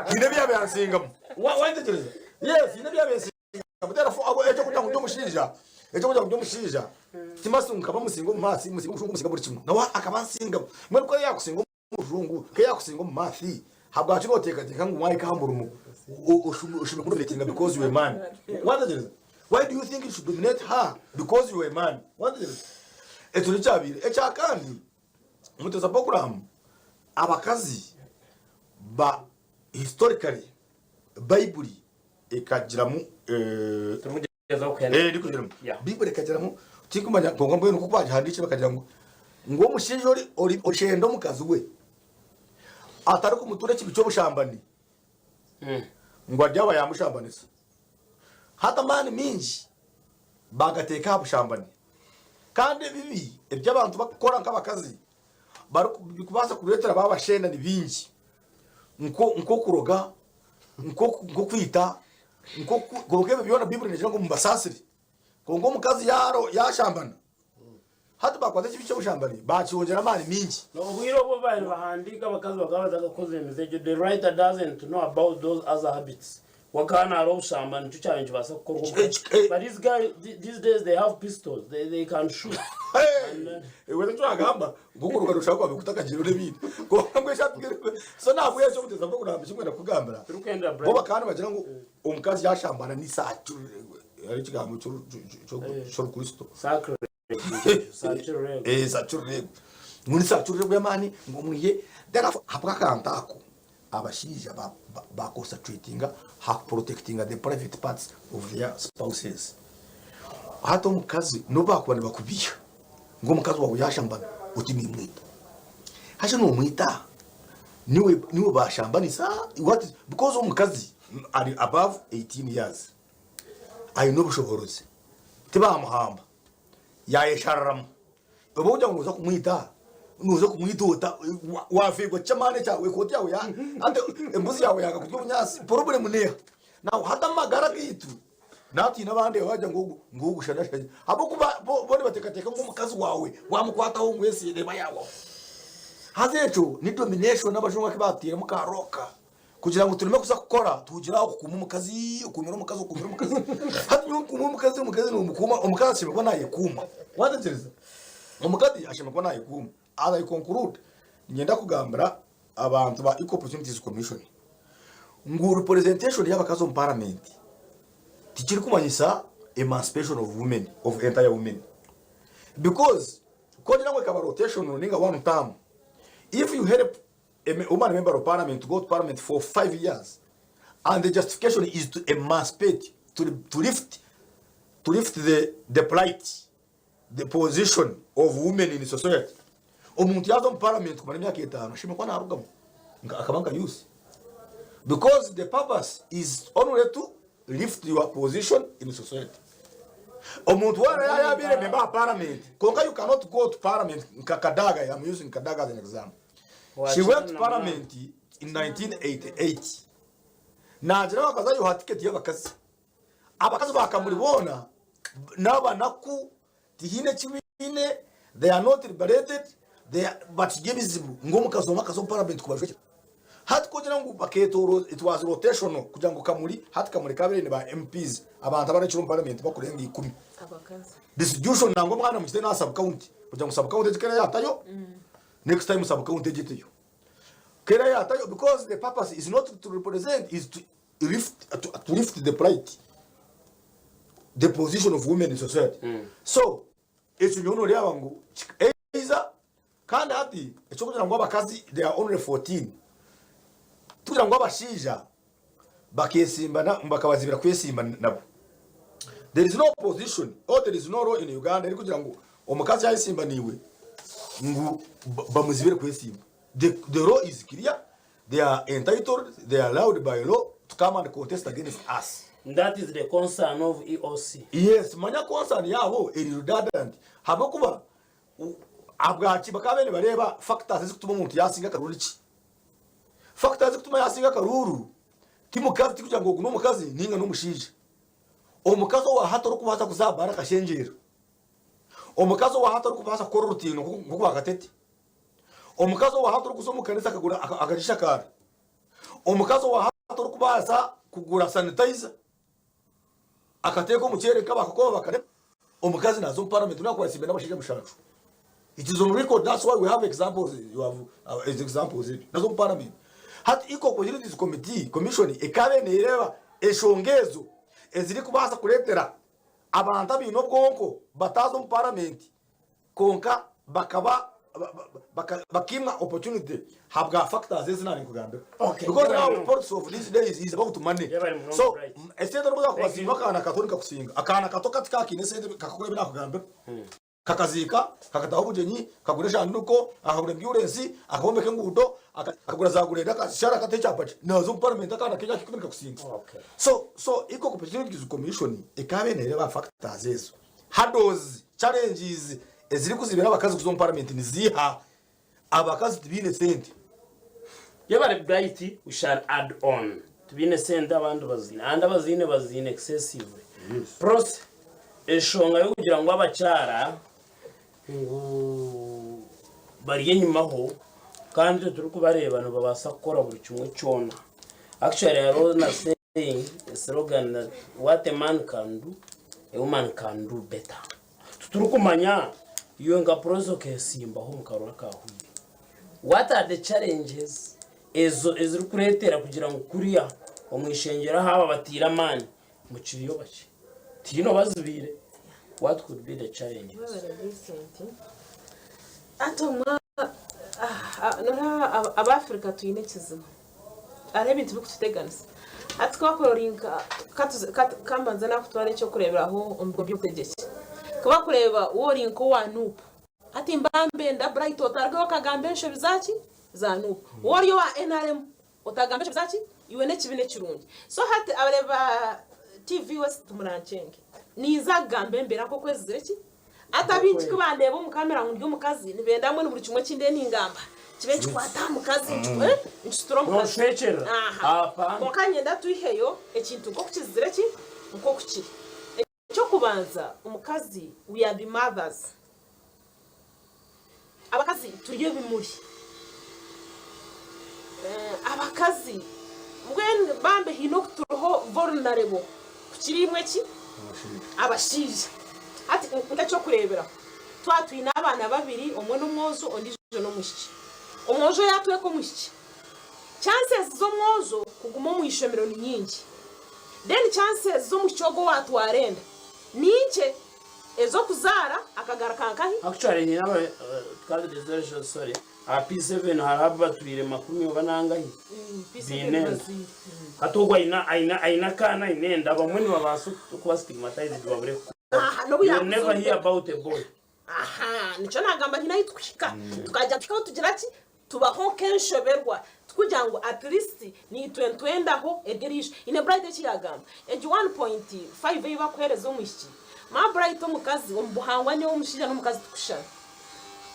haine ebi yaabaire ansingamu wayetegyereza yes haine ebi yaabaire ansingamu therefore ago ekyo kugira ngu ndi omushaija ekyo kugira ngu ndi omushaija timasi ngu nkaba musinga omu maths musinga omu musinga buri kimwe nawe akaba ansingamu mbwenu ku yaakusinga Omujungu ku yaakusinga omu maths, habwaki noteekateeka ngu waahika aha murimo oshume kumudominatinga because you a man? Wateegyereza? Why do you think you should dominate her because you a man? Wateegyereza? Ekyo nikyo kyabaire. Ekya kandi, Mutesa Program, abakazi ba historically Baiburi ekagiramu Turikugyezaho kuhenda. Eh, ndikugiramu. Yeah. Baibuli ekagiramu tinkumanya kwonka mbwenu nk'oku bagihandiikire bakagira ngu ngu omushaija ori ori oshenda omukazi we atarikumutura ekibi ky'obushambani ngu aryaba yamushambanisa. Hati amaani mingi bagateeka aha bushambani kandi ebibi ebi abantu barikukora nk'abakazi barikubaasa kureetera babashenda ni bingi nko nk'okuroga nk'okwita, kwonka ebyo byona Baiburi neegira ngu mubasaasire. Kwonka omukazi yaashambana, hati baakwata ekibi ky'obushambani baakyongyera amaani maingi. Obwire obu baabaire nibahandiika abakazi bakaba batakakozire emize egyo, the writer doesn't know about those other habits. We akaba naareeba obushambani nikyo kyabaire nikibaasa kukorwa omukazi. But these guys, these days they have pistols, they can shoot. Iwe nikyo wagamba ngu okuruga noshaba kwawe kutakagiire n'ebindi. Kwonka mbwenu eki so nahabwekyo obuteza bw'okuramba eki mbwenda kukugambira, Turikwenda bo Brian. bakaba nibagira ngu omukazi yashambana ni hariho ekigambo ky'orukristo. Sacrilege. Sacrilege. Eh, sacrilege. Ngu ni sacrilege y'amaani ngu omwihe therefore ahabw'akantu ako abashaija ba ba concentratinga ha ku protectinga the private parts of their spouses. Hati omukazi n'obu baakuba nibakubiiha ngu omukazi waawe yaashambana oti niimwita. Haza noomwita niwe niwe baashambanisa what because omukazi ari above 18 years aine obushoboorozi tibaamuhamba yaayeshariramu. Oba ogira ngu nooza kumwita, nooza kumwita ota? Waafeerwa ky'amaani ekyawe, ekooti yaawe ya hati embuzi yaawe yaaga kurya obunyaatsi, purobulemu n'eha? Nawe hati amagara gaitu naatiina abandi baagira ngu ogu ngu ogu shana shana ahabw'okuba bo bo nibateekateeka ngu omukazi waawe waamukwataho ngu ensi neeba yaawaho. Haza ekyo ni domination abajungu aku baatuteiremu ka rock. Kugira ngu tureme kuza kukora tuhugire aho kukuuma omukazi, okuumire omukazi, okuumire omukazi. Hati nyowe nkuuma omukazi, omukazi nomukuuma, omukazi ashemereire kuba nayekuuma. Watekyereza? Omukazi ashemereire kuba nayekuuma. As I conclude, niinyenda kugambira abantu ba Equal Opportunities Commission ngu representation y'abakazi omu parliament tikirikumanyisa emancipation of women, of entire women. Because ku ogira ngu ekaba rotational ninga one term, if you help A woman member of parliament to go to parliament for 5 years and the justification is to emancipate, to, to lift, to lift the, the plight, the position of women in society. Omuntu yaza omu parliament kumara emyaka etaano ashemeriire kuba narugamu akaba nka youth because the purpose is only to lift your position in society. Omuntu weena yayabaire member wa parliament konka you cannot go to parliament nka Kadaga, I am using Kadaga as an example. She went to parliament in 1988 naagira abakazi ayoha tiketi y'abakazi. Abakazi ba Kamuli boona n'abanaku tihaine eki baine, they are not liberated, they are bakiri ebizibu ngu omukazi omwe akaza omu parliament kubajwekyera. Hati ku ogira ngu bakeetooroza it was rotational kugira ngu Kamuli hati Kamuli kabaire eine ba MPs abantu abarekire omu parliament bakurenga ikumi. Abakazi. Distribution nangwa omwana mugite n'aha sub county kugira ngu sub county egi kera yatayo Next time sub county egyo eteyo. Kera yatayo because the purpose is not to represent is to. lift, to, to lift the plight, the position of women in society. So ekyo nyowe noreeba ngu either kandi hati ekyokugira ngu abakazi they are only 14 tikugira ngu abashaija bakesimba bakabazibira kwesimba nabo. There is no opposition or there is no law in Uganda erikugira ngu omukazi yayesimba naiwe ngu bamuzibire kwesimba. The, the law is clear, they are entitled, they are allowed by law to come and contest against us. That is the concern of EOC. Yes, manya concern yaabo eri redundant habwokuba habwaki bakaba nibareeba factors ezikutuma omuntu yasinga akaruru niki? Factors ezikutuma yasinga akaruru ti mukazi tikugira ngu ogu n'omukazi ninga n'omushaija. Omukazi owa hati orikubaasa kuza aha baara akashengyera, omukazi owa hati orikubaasa kukora orutindo nk'orwa Katete, Omukazi owa hati orikuza omu kanisa akagura akagishakaara. Omukazi owa hati orikubaasa kugura sanitizer akateeka omuceere nk'abakakoba bakarema. Omukazi naaza omu parliament nakwatsimbe n'abashaija mushanju. It is on record that's why we have examples you have uh, examples ebyo. Naza omu parliament. Hati Equal Opportunities Committee Commission ekaba neereeba enshonga ezo ezirikubaasa kureetera abantu abaine obwonko bataaza omu parliament Kwonka bakaba bakaimwa opportunity habwa factors ezi nari nkugambira. Okay, Because yebare now munonga. politics of these days is about money. Yebare munonga, So Bright. esente orikuza Thank kubasinga you. akaana kato nikakusinga. Akaana kato kati kakiine esente kakakora ebi nakugambira. Kakaziika, kakataho obugyenyi, kakagura eshanduko, akagura ambulensi, akombeka enguudo, akagura za gureda, akashara akataho ekyapa kye. Naza omu parliament akaana k'emyaka ikumi nikakusinga. Okay. So so Equal Opportunities Commission ekaba nereeba factors ezo. Hurdles, challenges ezirikuzibira abakazi kuza omu parliament niziiha? Abakazi tibaine sente. Yebare Bright we shall add on tibaine sente abandi baziine and abaziine baziine excessively Prossy enshonga yokugira ngu abakyara ngu bari enyimaho kandi itwe turikubareeba nibabaasa kukora buri kimwe kyona actually hariho na saying a slogan that what a man can do a woman can do better titurikumanya iwe nka Prossy okesimbaho omu karuru akahwire what are the challenges ezo ezirikuretera kugira ngu kuriya omu ishengyero aho aba bataire amaani mukiriyo bakye tihaine obazibiire what could be the challenges? Webale Vincent. Ati omwa noreeba abafrica twine ekizibu. Hariho ebintu birikututeganisa. Hati ku wakureeba ori nka ka mbanze naakutwara eky'okureeberaho omu by'obutegyeki. Ku bakureeba waaba ori nk'owa Nup, hati mbambenda Bright otarugayo okagamba enshobi za ki? Za Nup. Waaba ori owa NRM otagamba enshobi za ki? Iwe n'ekibi n'ekirungi. So hati abareebi ba TV West murankyenge, ninza kugamba embeera nk'oku ezizire ki? Hati abaingi ku bandeeba omu kamera ngu ndi omukazi, nibenda mbwenu buri kimwe eki ndiyo ningamba kibe nikikwata aha mukazi, nkisuture omukazi. Noshwekyerera. Aha. Apana. Kwonka niinyenda twiheyo ekintu nk'oku kizire ki? Nk'oku kiri. Eky'okubanza, omukazi, we are the mothers. Abakazi turi ebimuri. Abakazi mbwenu bambi haine oku turiho vulnerable kukira imwe ki? Abashaija. Hati nk'eky'okureeberaho, twaba twine abaana babiri, omwe n'omwojo ondiijo n'omwishiki. Omwojo yaatweka omwishiki, chances z'omwojo kuguma omu ishomero ni nyingi. Then chances z'omwishiki ogwo owaatwara enda ni nkye. Ez'okuzaara akagaruka nkahi? Actually nyine aba tukagiriza sorry aha P7 hariho abatwire makumi oba nangahi baine enda hati ogwo aine aine aine akaana aine enda abamwe nibabaasa kuba stigmatized babure kukora Aha, n'obu you will never yakuza hear about a boy. Aha, nikyo nagamba nti nahi tukuhika tukagya tuhikaho tugira ki Tubaho nk'enshoberwa tikugira ngu at least naitwe nitwendaho eryo eriisho. Haine Bright eki yaagamba, egi 1.5 ei barikuheereza omwishiki, ma Bright omukazi omu buhangwa nyowe omushaija n'omukazi tikushushana.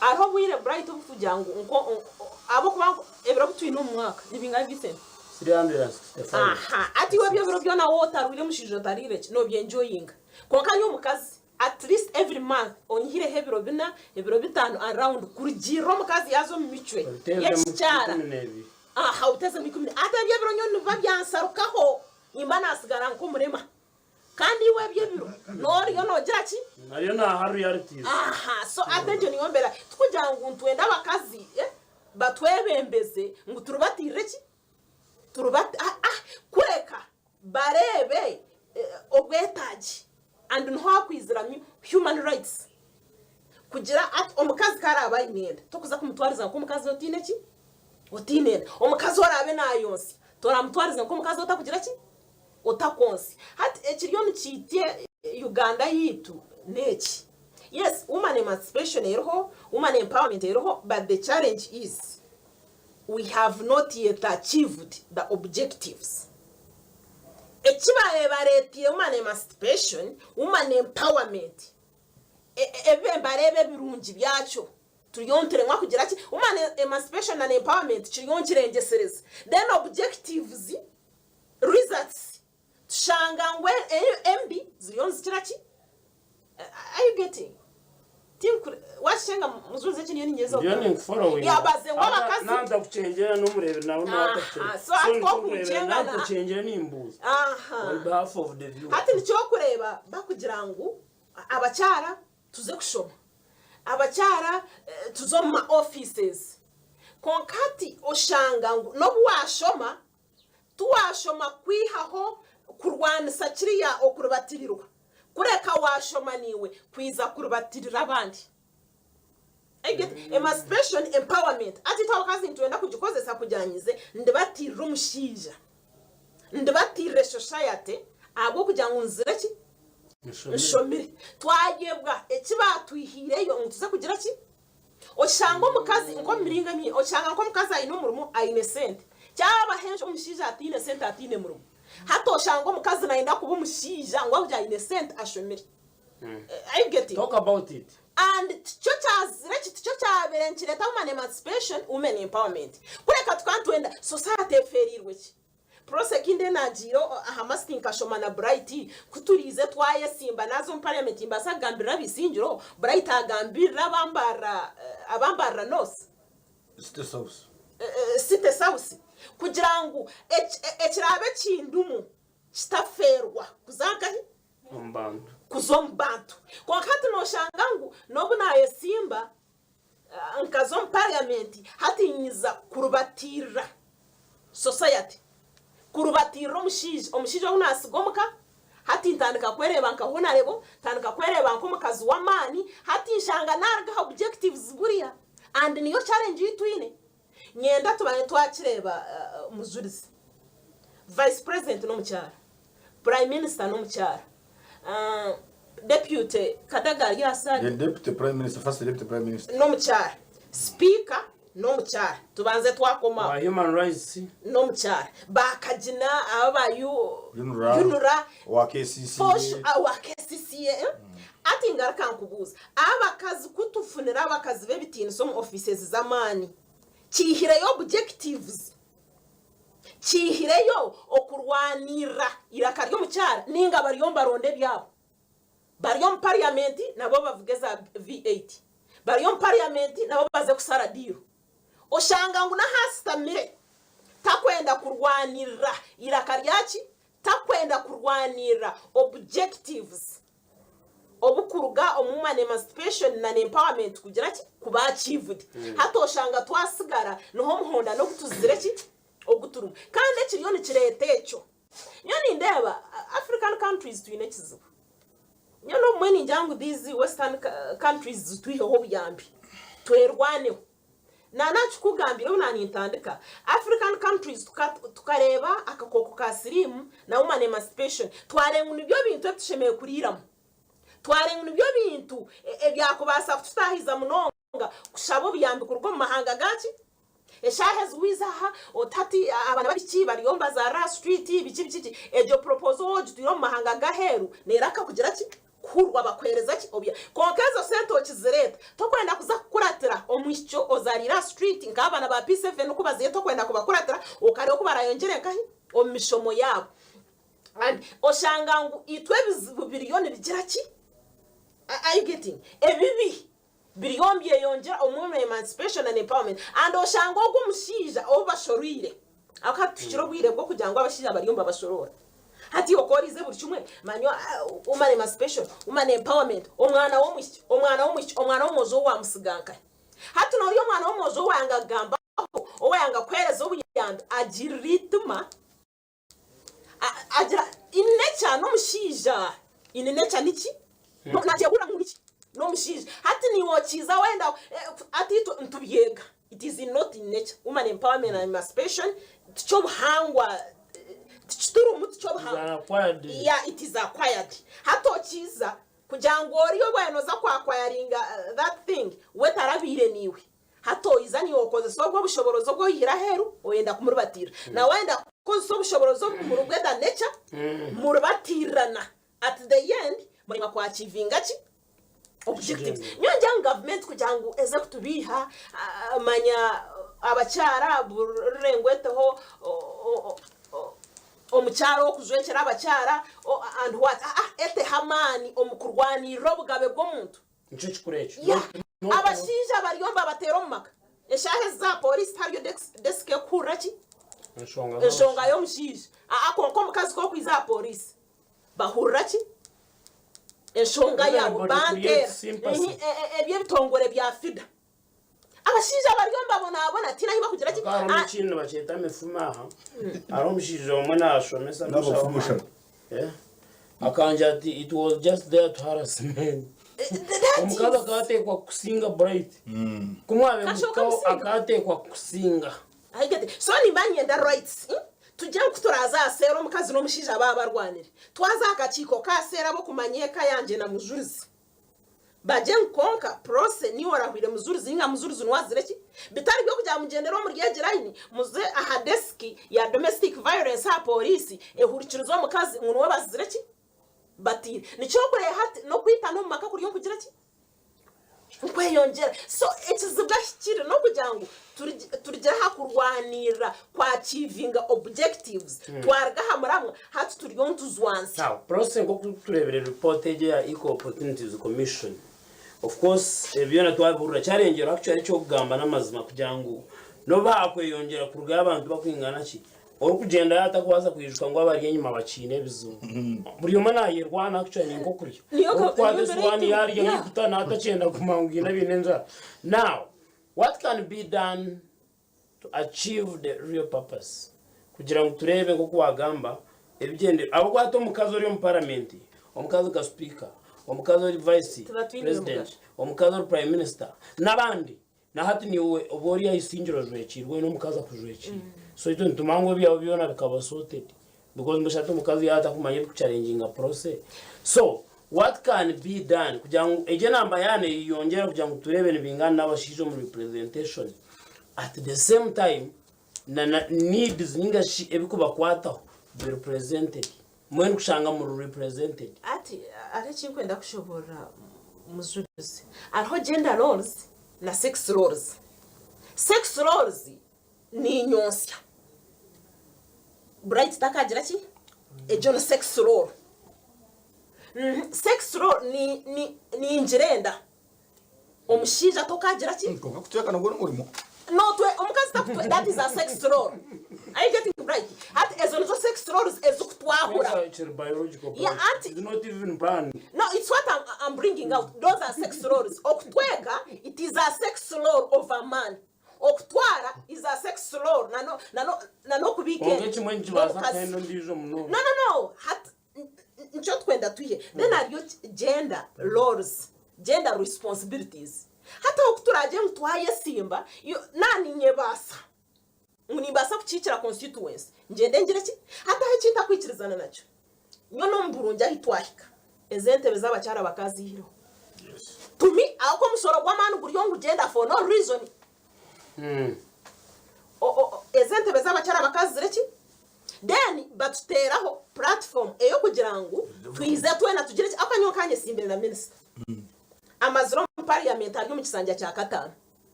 Hariho obwire Bright obu turikugira ngu nko ahabw'okuba ebiro ebi twine omu mwaka ni bingahi Vincent? 365. Aha, hati iwe ebyo ebiro byona waaba otarwaire mushaija otariire ki, noobyenjoyinga. Kwonka nyowe omukazi At least every month onyihireho ebiro bina, ebiro bitano around kurugiirira omukazi yaaza omu micwe y'ekikyara. Aha obiteezemu ikumi n'ebiri. Ati ebyo ebiro nyowe nibiba byansarukaho nimba naasigara nk'omurema. Kandi iwe ebyo ebiro nooriyo noogira ki? Nariyo naaha royalties. Aha so ati egyo niyo mbeera. Tikugira ngu nitwenda abakazi batwebembeze ngu turubatiirire ki? Turubati ah ah kureka. Bareebe obwetaagi and niho hakwiziramu human rights kugira ati omukazi ku araabe aine enda tokuza kumutwariza nk'omukazi otaine ki? Otaine enda. Omukazi oraabe naayonsya toramutwariza nk'omukazi otakugira ki? Otakwonsya. Hati ekiriyo nikiitya Uganda yaitu n'eki, yes woman emancipation eriho, woman empowerment eriho but the challenge is we have not yet achieved the objectives. Eki baabaire bareeteire woman emancipation, woman empowerment, ebi nibareeba ebirungi byakyo, turiyo nituremwa kugira ki? Woman emancipation and empowerment kiriyo nikirengyesereza. Then objectives, results, tushanga ngu embi ziriyo nizikira ki? Are you getting? Wakishenga muzunzi eki niyo ninyeza Ndiyo ninkufollowinga. Yabaze ngu abakazi Nanza kuchengyera n'omureeberi nawe Aha, naatakuchengyera. so hati So kokunchenga na- nakuchengyera nimbuuza. Aha. On behalf of the viewer. Hati nikyokureeba bakugira ngu abakyara tuze kushoma, abakyara tuze omu ma offices kwonka hati oshanga ngu n'obu washoma Tiwaashoma kwihaho kurwanisa kiriya okuribatirirwa, kureka waashoma naiwe kwiza kuribatirira abandi. Are you getting? Emancipation, empowerment. Hati itwe abakazi nitwenda kugikozesa kugira nyize ndibatirire omushaija, ndibatirire society ahabw'okugira ngu nzire ki? Nshomire. Twayebwa eki baatwihiireyo ngu tuze kugira ki? Oshanga omukazi nk'omu miringo emwe, oshanga nk'omukazi aine omurimo aine sente. Kyaba henshi omushaija ataine sente ataine murimo. Hati oshanga omukazi nayenda kuba omushaija ngu ahabw'okugira aine sente ashomire. Are you getting? Talk about it. And tikyo kyazire eki tikyo kyabaire nikireeta woman emancipation, women empowerment. Kureka tukaba nitwenda society efeereirwe ki? Prossy ekindi enagiire aha masti nkashoma na Bright ku turiize twayesimba naaza omu parliament nimbaasa kugambirira abaisingiro, Bright agambirira aba Mbarara aba Mbarara North, City South. City South kugira ngu ekiraabe kindumu kitafeerwa kuza nkahi? Omu bantu. Kuza omu bantu. Kwonka hati noshanga ngu n'obu nayesimba Nkaza omu parliament hati nyiza kurubatiirira society, kurubatiirira omushaija, omushaija ou nasiga omuka hati ntandika kwereeba nka honarebo, ntandika kwereeba nk'omukazi w'amaani, hati nshanga naruga aha objectives buriya and niyo challenge ei twine. Nyenda tubane twakireeba Mujurizi, Vice President n'omukyara, Prime Minister n'omukyara, Deputy Kadaga ari aha side. The Deputy Prime Minister, First Deputy Prime Minister. N'omukyara. Speaker n'omukyara. Tubanze twakoma aho. Ba Human Rights. N'omukyara. Ba Kagina, aba ba UNRA. UNRA. Owa KCCA. Fosh, owa KCCA. Hati ngaruka nkubuuza, abakazi ku tufunire abakazi b'ebitiinisa omu offices z'amaani, kiihireyo objectives? Kiihireyo okurwanirira eiraka ry'omukyara ninga bariyo nibaronda ebyabo? Bari omu parliament nabo bavuge za V8, bari omu parliament nabo baze kusara diiru. Oshanga ngu n'ahu asitamire takwenda kurwanirira eiraka ryaki? Takwenda kurwanirira objectives obukuruga omu woman emancipation na empowerment kugira ki? Kuba achieved. Hati oshanga twasigara niho omuhondano ogu tuzire ki? Ogu turimu. Kandi ekiriyo nikireeta ekyo, nyowe nindeeba African countries twine ekizibu. Nyowe n'obumwe ningira ngu these western countries zitwiheho obuyambi twerwaneho. Naanakikugambira obu naanintandika, African countries tukareeba akakooko ka siriimu na woman emancipation, twareeba ngu nibyo bintu ebi tushemereire kuriiramu. Twareeba ngu nibyo bintu ebyakubaasa kututaahiza munonga kushaba obuyambi kuruga omu mahanga gaki? Eshaaha ezi waiza aha oti hati abaana b'abaishiki bariyo nibazaarira aha street biki biki biki, egyo proposal waaba ogitwire omu mahanga g'aheeru neeraka kugira ki? Kuhurwa bakuheereza ki obya kwonka ezo sente okizireeta tokwenda kuza kukuratira omwishiki ozariire aha street nk'abaana ba P7 ku bazaire tokwenda kubakuratira okareeba oku barayongyere nkahi omu mishomo yaabo and oshanga ngu itwe ebizibu biriyo nibigira ki are you getting ebibi biriyo nibyeyongyera omu emancipation and empowerment and oshanga ogwo omushaija ou bashoroire ahabw'okuba hati tuhikire obwire bw'okugira ngu abashaija bariyo nibabashoroora hati iwe ku oriize buri kimwe manya woman emancipation, woman empowerment omwana w'omwishiki, omwana w'omwishiki, omwana w'omwojo ou waamutsiga nkahi? Hati noorya omwana w'omwojo ou waayanga kugambaho, ou waayanga kuheereza obuyambi agirira eitima. Agira in nature n'omushaija in nature niki? Nakyehurira ngu niki? N'omushaija. Hati naiwe okiiza wenda hati itwe nitubyega it is not in nature woman empowerment and emancipation tiky'obuhangwa tikiturimu tiky'obuhangwa yeah it is acquired. Hati okiiza kugira ngu oriya obu waaba nooza ku acquiringa that thing we tarabaire naiwe. Hati oiza niiwe okozesa obwo obushoborozi obu oihire aheeru oyenda kumuribatiirira. Nawe ayenda kukozesa obushoborozi obu buri bwe the nature muribatiirirana. At the end muremwa ku achievinga ki? Objectives. Nyowe ningira ngu gavumenti kugira ngu eze kutubiiha manya abakyara rurengo eteho omukyara ow'okujwekyera abakyara and what eteho amaani omu kurwanirira obugabe bw'omuntu. Nikyo kikuru ekyo. Yeah. Abashaija bariyo nibabateera omu maka. Eshaaha ezi za pooriisi tihariyo desika erikuhurira ki? Enshonga y'omushaija. Aa kwonka omukazi ku orikwija aha pooriisi bahurira ki? Enshonga yaawe. Banteera. Eby'ebitongore bya FIDA. Abashaija bariyo nibabonabona tihaine ahu barikugira ki? Hariho ekindi nibakyeta emifumo aha. Hariho omushaija omwe naashomesa N'abafumu shana. Akangira ati it was just there to harass men. Omukazi akateekwa kukusinga Bright. Ku mwabe Kashoka muhikaho musinga. akateekwa kukusinga. I get it. So nimba niinyenda rights hmm? Tugire ngu ku turaaze aha seera omukazi n'omushaija baaba barwanire. Twaza aha kakiiko ka seera ab'okumanya eka yangye na mujurizi. Bagye ngu kwonka Prossy niiwe orahwire Mujurizi ninga Mujurizi niwe azire ki? Bitari by'okugira ngu mugyendere omuri egi line muze aha desk ya domestic violence aha poriisi ehurikirize omukazi ngu niwe bazire ki? Batiire. Nikyo orikureeba hati n'okwitana omu maka kuriyo nikugira ki? Nikweyongyera. So ekizibu ahi kiri n'okugira ngu turugire aha kurwanirira ku achievinga objectives twaruga aha muramwa hati turiyo nituzwanzya. Now, process nk'oku tureebire report egyo eya Equal Opportunities Commission, of course ebi byona twabihurira kyarengyerwa actually eky'okugamba n'amazima kugira ngu n'obu haakweyongyera kurugayo abantu bakwingana ki, orikugyendayo atakubaasa kwijuka ngu abari enyima bakiine ebizibu. Buri omwe naayerwana actually ni nk'okurya. Niyo ka- Orikukwata niyo esuwaani mbeera yaarya ei turimu. yaiguta naatakyenda kuguma ngu haine abaine enjara. Now, what can be done to achieve the real purpose kugira ngu tureebe nk'oku wagamba ebigyendererwa ahabw'okuba hati omukazi ori omu paramenti, omukazi nka sipiika, omukazi ori vice Tibatwiniire president, omugasho. omukazi ori prime minister n'abandi na hati niiwe oba ori aha isingiro ojwekiirwe oine omukazi akujwekiire so itwe nitumanya ngu ebyawe byona bikaba sorted because mbwenu shi hati omukazi yaaba atakumanya ebikuchallenginga process so what can be done kugira ngu egyo enamba yaana eyeyongyera kugira ngu tureebe nibingana n'abashaija omu representation at the same time na na needs ninga shi ebikubakwataho be represented mbwenu kushanga muri represented. Hati hariho ekinkwenda kushoboorora Mujurizi. Hariho gender roles na sex roles. Sex roles ninyonsya. Bright takagira ki? Egyo ni sex role. Sex role ni ni ningira enda. Omushaija tokagira ki? Kwonka kutweka nagwo n'omurimo. Notwe omukazi takutwe that is a sex role. Are you getting Bright? Hati ezo nizo sex roles ezikutwahura. Kiri biological Yeah, Bright. auntie. It's not even planned. No, it's what I'm, I'm bringing out. Those are sex roles. Okutweka, it is a sex role of a man. Okutwara is a sex role na no na no na n'okubiika Kwonka ente ekimwe nikibaasa n'omukazi. kuhenda ondiijo munonga. No no no hat nikyo tukwenda twihe then hariyo gender roles gender responsibilities hati aho kuturagye ngu twayesimba na ninyebaasa ngu nimbaasa kukiikira constituency ngyende ngire ki hati aho ekintakwikirizana nakyo nyowe n'omu burungi ahi twahika Ezi entebe z'abakyara bakaziihireho. To me, ahabw'okuba omusoro gw'amaani guriyo nigugyenda for no reason. O- o- o- Ezi entebe z'abakyara bakazizire ki? Then batuteeraho platform ey'okugira ngu twize twena tugire ki? Ahabw'okuba nyowe nkanyesimbire na minisita. Amazire omu parliament ari omu kisanja kya kataano.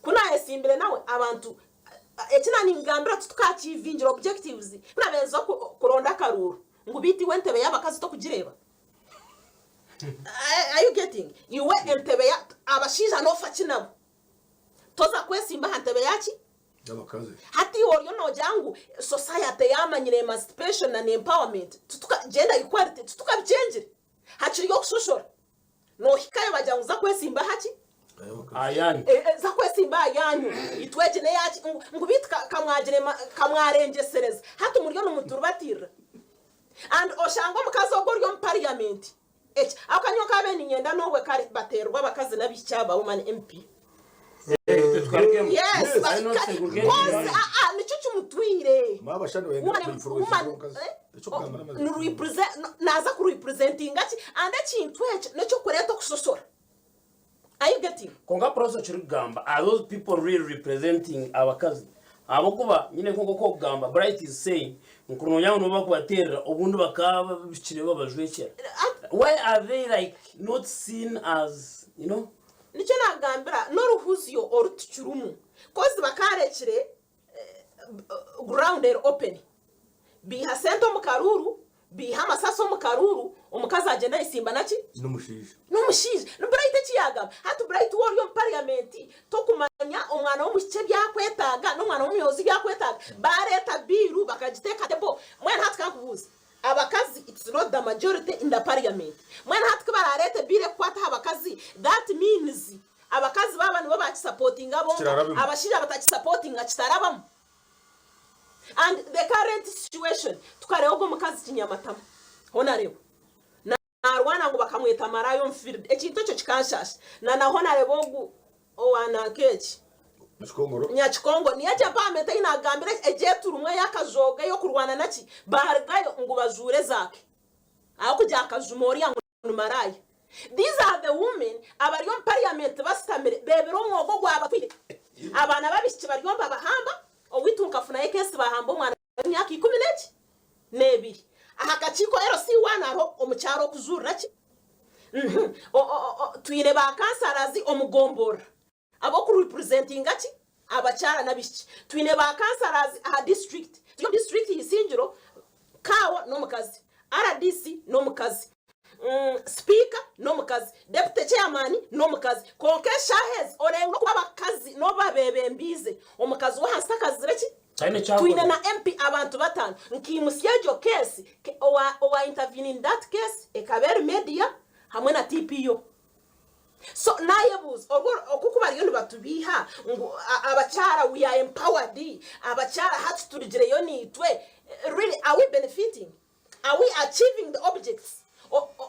Ku naayesimbire nawe abantu eki naaningambira titukaachivingire objectives. Ku naabaire nza kuronda akaruuru Ngu beitu iwe entebe y'abakazi tokugireeba? Are you getting? Iwe entebe ya abashaija nofa ki nabo? Toza kwesimba aha ntebe ya ki? Y'abakazi. Hati iwe oriyo nogira ngu society yamanyire emancipation na empowerment, tituka gender equality titukabikyengire. Hakiriyo okushoshora. Nohikayo bagira ngu za kwesimba aha ki? Ayanyu. Eh, eh, za kwesimba aha yanyu. Itwe egi n'eyaki? Ngu, ngu beitu ka, kamwagire ma, kamwarengyesereza. Hati muriyo nimuturubatirira. And oshanga omukazi ogwo ori omu parliament eki ako kanyowe nkabaire niinyenda n'obwe kare bateerwe abakazi n'abaishiki aba woman MP. Yes, cause aa nikyo kimutwire. Woman, eh, naza ku representinga ki and ekintu ekyo n'ekyokureeta okusosora. Are you getting? Kwonka Prossy ekirikugamba are those people really representing abakazi? Ahabw'okuba nyine nk'oku okugamba Bright is saying ngu kurungi ngu nibo bakubateerera obundi bakaba bihikire babajwekyera. Why are they like not seen as you know? Nikyo nagambira n'oruhuzyo oru tukirimu coz bakarekire ground eri open baiha sente omu karuuru baiha amasasi omu karuuru omukazi agyenda ayesimba naki? N'omushaija. N'omushaija. Ni Bright eki yaagamba. Hati Bright waaba ori omu parliament tokumanya omwana w'omwishiki ebi akwetaaga n'omwana w'omwojo ebi akwetaaga. Baareeta bill bakagiteeka aha table. Mbwenu hati ka nkubuuze, abakazi it's not the majority in the parliament. Mbwenu hati ku baraareete bill ekukwata aha bakazi that means Abakazi baaba nibo bakisapotinga bonka, Kirarabamu. abashaija batakisapotinga kitarabamu. And the current situation, tukareeba ogwo omukazi kinyamatama, honarebu, narwana ngu bakamweta maraya omu field, ekintu ekyo kikanshasha. Na na honarebu ogu owa nanka egi, Nyakikongoro. Nyakikongo, niyo egyo empowerment ei nagambire egyo eturimu ey'akajooga ey'okurwana naki, barugayo ngu bajuure ezaake. Ahabw'okugira akajuma oriya ngu ni maraya. These are the women abari omu parliament basitamire bebire omwogo ogwabatwire. Abaana b'abaishiki bariyo nibabahamba, owaitu nkafunayo case bahamba omwana w'emyaka ikumi n'eki? N'ebiri. Aha kakiiko LC one hariho omukyara okujurira ki? Uhmm. Twine ba councillors omu gomborora. Ab'oku representinga ki? Abakyara n'abaishiki. Twine ba councillors aha district. Turi omu district Isingiro, CAO n'omukazi, rdc n'omukazi, sipiika n'omukazi, deputy chairman n'omukazi. Kwonka eshaaha ezi orenga okuba abakazi n'obu babebembiize, omukazi w'ahansi takazire ki? Twine na MP abantu batano. Nkaimutsya egyo case, owa intervene in that case ekaba eri media hamwe na TPO. So nayebuuza orwo oku ku bariyo nibatubiiha ngu abakyara we are empowered, abakyara hati turugireyo naitwe, really are we benefiting? Are we achieving the objects,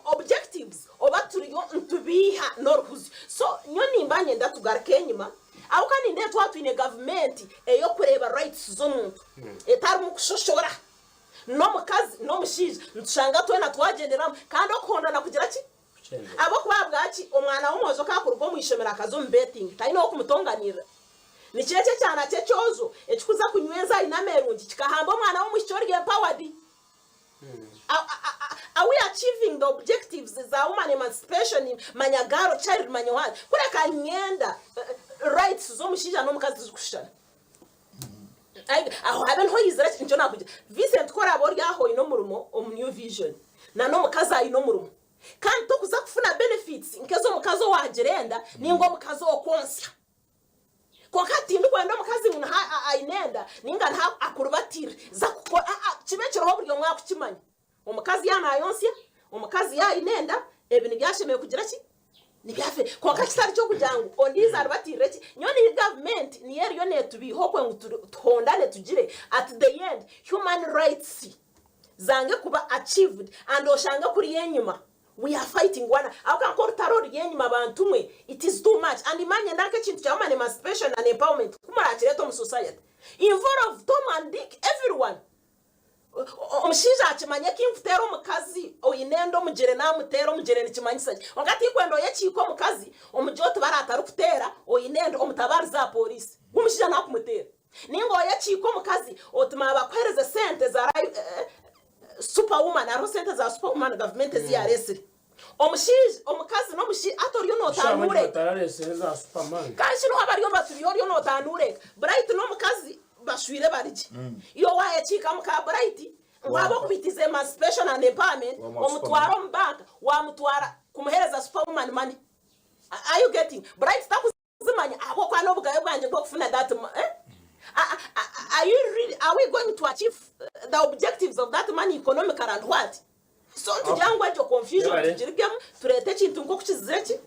objectives oba turiyo nitubiiha n'oruhuzyo? So nyowe nimba nyenda tugaruke enyima ahabw'okuba nindeeba twaba twine gavumenti ey'okureeba rights z'omuntu etarimu kushoshora n'omukazi n'omushaija nitushanga twena twagyendera hamwe kandi okuhondana kugira ki? Ahabw'okuba ahabwaki omwana w'omwojo ku akuruga omu ishomero akaza omu betting, taine ow'okumutonganirira. Nikyo ekyo ekyana ky'ekyojo ekikuza kunyweza aine amerungi kikahamba omwana w'omwishiki ori empowered. Are we achieving the objectives za woman emancipation, manya girl child, manya what? Kureka niinyenda rights z'omushaija n'omukazi tizirikushushana. Aho habe niho yaizire ati, Nikyo naakugira. Vincent ku oraabe ori aho oine omurimo omu New Vision, na n'omukazi aine omurimo, kandi tokuza kufuna benefits nk'ez'omukazi owaagira enda nainga omukazi okwonsya. Kwonka tindikwenda omukazi ngu niho aine enda nainga niho akuribatiire. Za kukora, aa, kibe kiriho buri omwe akukimanya. Omukazi yaaba naayonsya, omukazi yaaba aine enda, ebi nibyo ashemereire kugira ki? Nibyo afe. Kwonka kitari ky'okugira ngu ondiijo aribatiirire ki? Nyowe nihi gavumenti niyo eriyo neetubiiha okwe ngu tuhondane tugire at the end human rights zange kuba achieved and oshange kuriya enyima we are fighting one ahabw'okuba nk'orutaro oruri enyima bantu mwe it is too much and manya n'akekintu kya woman emancipation and empowerment ku murakireeta omu society involve Tom and Dick everyone. Omushaija akimanye ki nkuteera omukazi oine enda omugyere namuteera omugyere nikimanyisa ki? Kwonka tikwenda oyekiike omukazi omugye oti bari atarikuteera oine enda omutabaarize aha pooriisi ngu omushaija nakumuteera. Ninga oyekiike omukazi oti maaba akuheereze sente za super woman hariho sente za super woman gavumenti ezi yareetsire. Omushaija, omukazi n'omushaija hati oriyo notanuura eka. Kandi shi niho bariyo baturiyo oriyo notanuura eka. Bright n'omukazi bashwire bari gye. Iwe wayekiika muka Bright ngu ahabw'okuba it is emancipation and empowerment omutware omu bank wamutwara kumuhereza superwoman money. Are you getting? Bright taku. Zimanya ahabw'okuba n'obugabe bwangye bw'okufuna that eh? Are you really, are we going to achieve the objectives of that money economically and what? So nitugira ngu egyo confusion Yebare. tugirugemu tureete ekintu nk'oku kizire ki?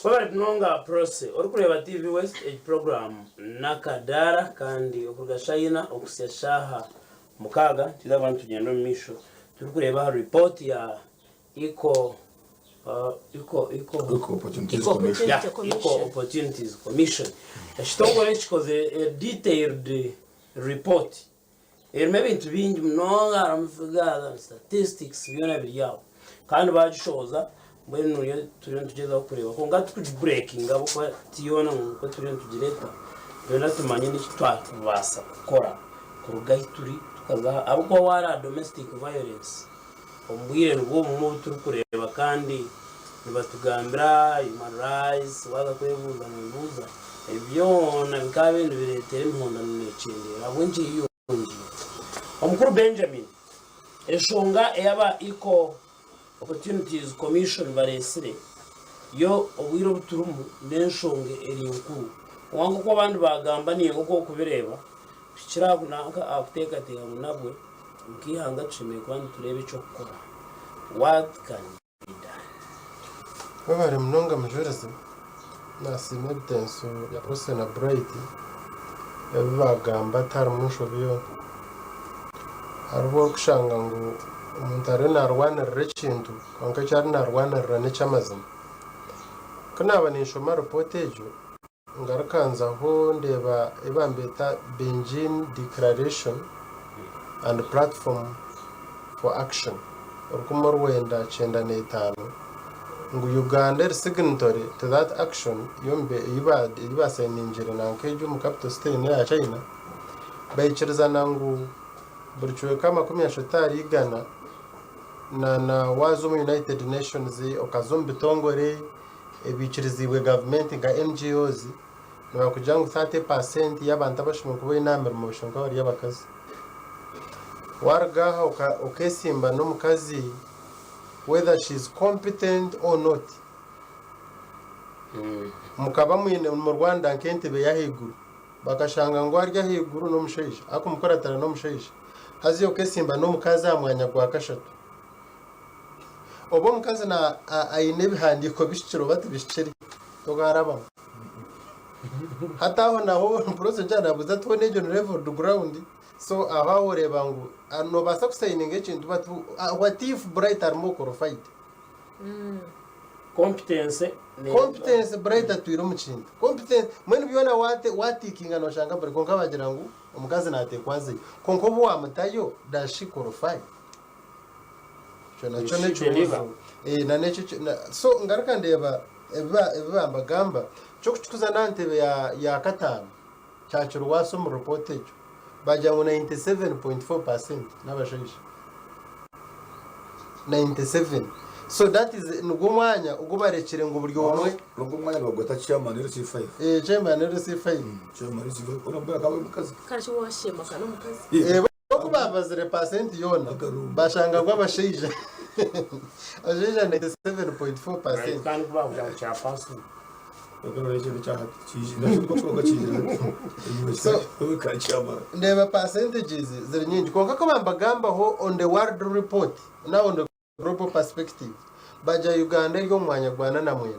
Webare munonga Prossy. Orikureeba TV West egi program n'akadaara kandi okuruga shaaha ina okuhitsya shaaha. Mukaaga nitwija kuba nitugyenda omu maisho turikureeba aha ripooti ya Equal Equal Equal Equal Opportunities Equal Commission. Yeah, Equal Opportunities Commission. Ekitongore eki kikozire a detailed report erimu ebintu bingi munonga harimu figures, statistics byona biri aho. Kandi baagishohoza mbwenu niyo turiyo nitugyezaho kureeba kwonka tikugibureekinga ahabw'okuba ti yoona ngu nikwo turiyo nitugireeta. Nitwenda tumanye n'eki twakubaasa kukora kuruga ahu turi tukaza aha ahabw'okuba waaraha domestic violence omu bwire nibwo bumwe obu turikureeba kandi nibatugambira human rights waaza kwebuuza nooyebuuza ebyo byona bikaba biriyo nibireetera emihondano neekyendeera ahabw'enki eyeyongiire. Omukuru Benjamin, Enshonga ei aba Equal Opportunities Commission bareetsire yo obwire obu turimu n'enshonga eri nkuru. Kwonka nk'oku abandi baagamba nainga nk'oku orikubireeba, kuhikira aha kuteekateeka ngu nabwe nk'eihanga tushemereire kuba nitureeba eky'okukora. What can be done? Webare munonga Mujurizi, nasiima ebitenso bya Prossy na Bright ebi bagamba tiharimu nshobi yoona. Hariho obu orikushanga ngu omuntu ariyo narwanirira ekintu kwonka eki ariyo narwanirira n'eky'amazima. Ku naaba ninshoma ripoota egyo, Ngaruka nzaho ndeeba ebi bambeeta Beijing Declaration and Platform for Action 1995 ngu Uganda eri signatory to that action ei basainingire nanka egyo omu capital city eya China baikirizana ngu buri kicweka 30 ahari igana na waaza omu United Nations okaza omu bitongore ebiikiriziibwe gavumenti nka NGOs nibakugira ngu 30 per cent y'abantu abashemereire kuba baine aha mirimo bashemereire kuba bari abakazi. Waruga aha okesimba n'omukazi whether she is competent or not, mukaba mwine nimurwanira nk'entebe y'ahaiguru bakashanga ngu ari ahaiguru n'omushaija arikumukuratira n'omushaija haza iwe okesimba n'omukazi aha mwanya gwa kashatu. Oba omukazi aine ebihandiiko bihikire oba tibihikire, tokarabamu. Hati aho naho procedure nabuuza ati hoona egyo ni leveled ground? So aho aho oreeba ngu nobaasa kusayininga ekintu but what if Bright ari more qualified? Competence. Competence Bright atwire omu kintu. Competence mbwenu byona watiikinga noshanga buri kwonka bagira ngu omukazi nateekwa azeyo. Kwonka obu wamutayo does she qualify? Ekyo nakyo Is she n'ekibuuzo. deliver? Eh, na n'ekyo ki- na- so ngaruka ndeeba ebi ebi bambagamba ky'okukikuza n'aha ntebe ya, ya kataano kyakiriwaasa omu ripooti egyo bagira ngu 97.4 percent n'abashaija 97 so that is nigwo mwanya ogu barekire ngu buri omwe Nogwo omwanya nibagweta chairman LC5. eh, chairman LC5 Chairman LC5 orambwira akaba ari omukazi. Kandi washema kana omukazi. Eh, Oku baabazire paasenti yoona, baashanga ngu abashaija abashaija 97.4 paasenti. Kandi ku baakugira ngu chairperson. So, ndeeba percentages ziri nyingi kwonka ku bambagambaho on the world report na on the Global Perspective, Bagya Uganda eri omu mwanya gwa 49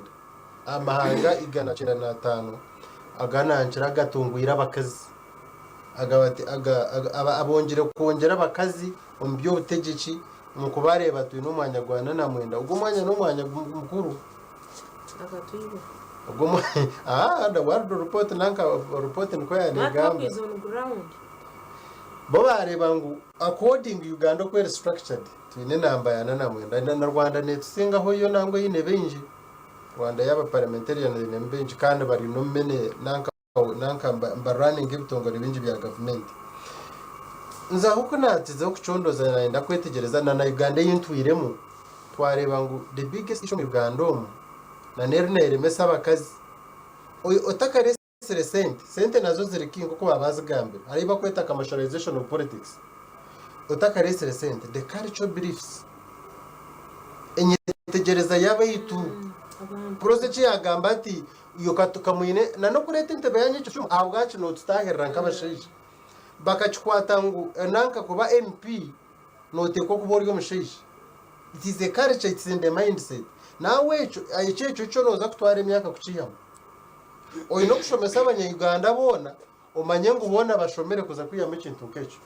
aha mahanga 195 aganankire agatungwire abakazi abongyire kwongyera abakazi omu by'obutegyeki omu kubareeba twine omwanya gwa 49 ogwo omwanya n'omwanya mukuru. Ogwo the world report nanka report nikwo yanegamba. Bo bareeba ngu according Uganda oku eri structured Twine enamba ya ana na mwenda na Rwanda netusingaho yo nangwa eine baingi. Rwanda yaba parliamentarian einemu baingi kandi bari nomu many nanka nanka mba running ebitongore bingi bya gavumenti. Nze ahu kunatizeho kucondoza nayenda kwetegyereza na na Uganda eyi ntwiremu twareba ngu the biggest issue omu Uganda omu na neru neremesa abakazi otakaresire sente, sente nazo ziri king nkoku baba bazigambire hariho eyi bakweta commercialization of politics otakaresire sente the culture beliefs enyetegyereza y'abaitu Prossy eki yagamba ati iwe kamwine na n'okureeta entebe yanyu ekyo kyoma ahabwaki notutahirira nk'abashaija bakakikwata ngu nanka kuba MP noteekwa kuba ori omushaija it is a culture it's in the mindset nawe ekyo ekyo ekyo noza kutwara emyaka kukihamu Oine okushomesa abanya Uganda boona. Omanye ngu boona bashomire kuza kwihamu ekintu nk'ekyo.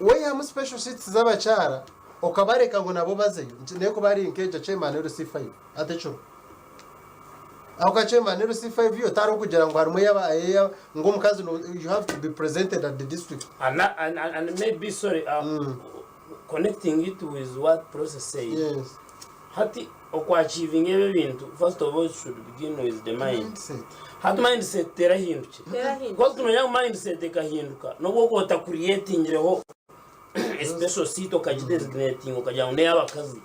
Waihamu special seats z'abakyara okabareka ngu nabo bazeyo, nekuba ari nk'egyo chairman LC5 hati ekiro. Aho ka chairman LC5 yo tariho kugira ngu harimu eyaba eya ngu omukazi no you have to be presented at the district. And, and, and, and maybe sorry connecting it with what process said. Yes. Hati oku achievinga ebyo ebintu first of all it should begin with the mind. Mindset. Hati mindset terahindukire. Terahindukire. Because tumanya ngu mindset ekahinduka nobu okuba ota creatingireho a special seat okagi designatinga okagira ngu neyabakazi.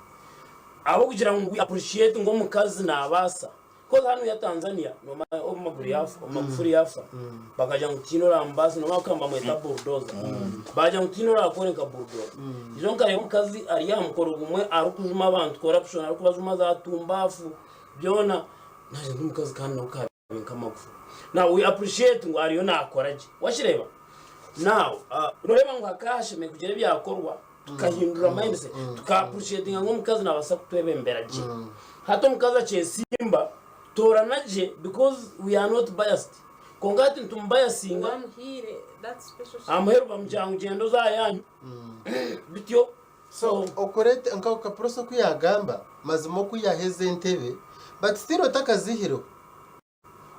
Ahabw'okugira ngu we appreciate ngu omukazi nabaasa. Because hanu ya Tanzania nomanya obu Maguru yafa, obu Magufuli yafa bakagira ngu tihaine oramubaasa nomanya bakaba nibamweta bulldozer. Bagira ngu tihaine orakore nka bulldozer. Ijo nkareeba omukazi ari aha mukoro gumwe arikujuma abantu corruption arikubajuma za tumbafu byona nagira nti omukazi kandi nawe kabe nka Magufuli. Now we appreciate ngu ariyo nakora gye wakireeba? Now noreeba ngu hakaba hashemereire kugira ebyakorwa tukahindura mindset tuka appreciatinga ngu omukazi nabaasa kutwebembera gye. Hati omukazi akyesimba toorana gye because we are not biased kwonka hati nitumubayasinga Wamuhaire that special aha muheru bamugira ngu gyenda oze aha yanyu bityo So okureta nka Kaproso oku yagamba mazima oku yaheza entebe but still otakazihireho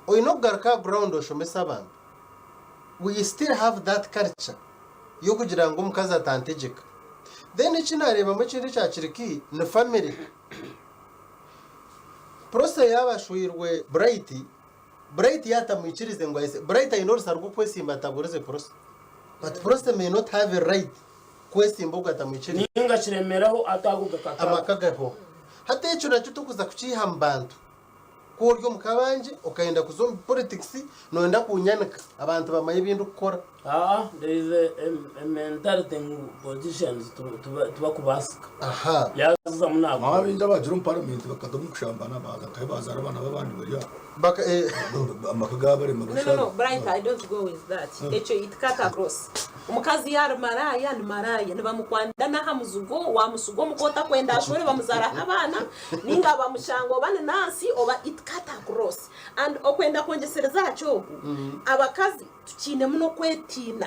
Oine okugaruka aha ground oshomese abantu. We still have that culture yokugira ngu omukazi atantegyeka. Then eki nareebamu ekindi ekya kiriki ni family. Prossy yaaba ashweirwe Bright, Bright yaatamwikirize ngu ayese, Bright aine orusa rw'okwesimba ataburize Prossy. But Prossy may not have a right kwesimba ogwo atamwikirize. Ninga kiremeraho atago gakakaago. Amaka gahweho. Hati ekyo nakyo tokuza kukiiha mu bantu. Ku ori omu kabangye okayenda kuza omu politics noyenda kunyanika abantu bamanye ebi ndikukora. Haa there is a mentality ngu politicians tibakubaasika. Aha. Yaazamu naakora. Abaingi abagira omu parliament bakata omu kushambana baaza nkahi bazaara abaana b'abandi bari aho. Baka eh. Amaka gaabarema No, no, no, Bright, I don't go with that. Ekyo it cut across. Omukazi yaari maraaya ni maraaya nibamukwanda n'aha muzigo wamusiga omuka otakwenda ashwere bamuzaaraho abaana ninga bamushanga oba ni nansi oba it cut across and okwenda kwongyesereza aha kyogu abakazi tukiinemu n'okwetiina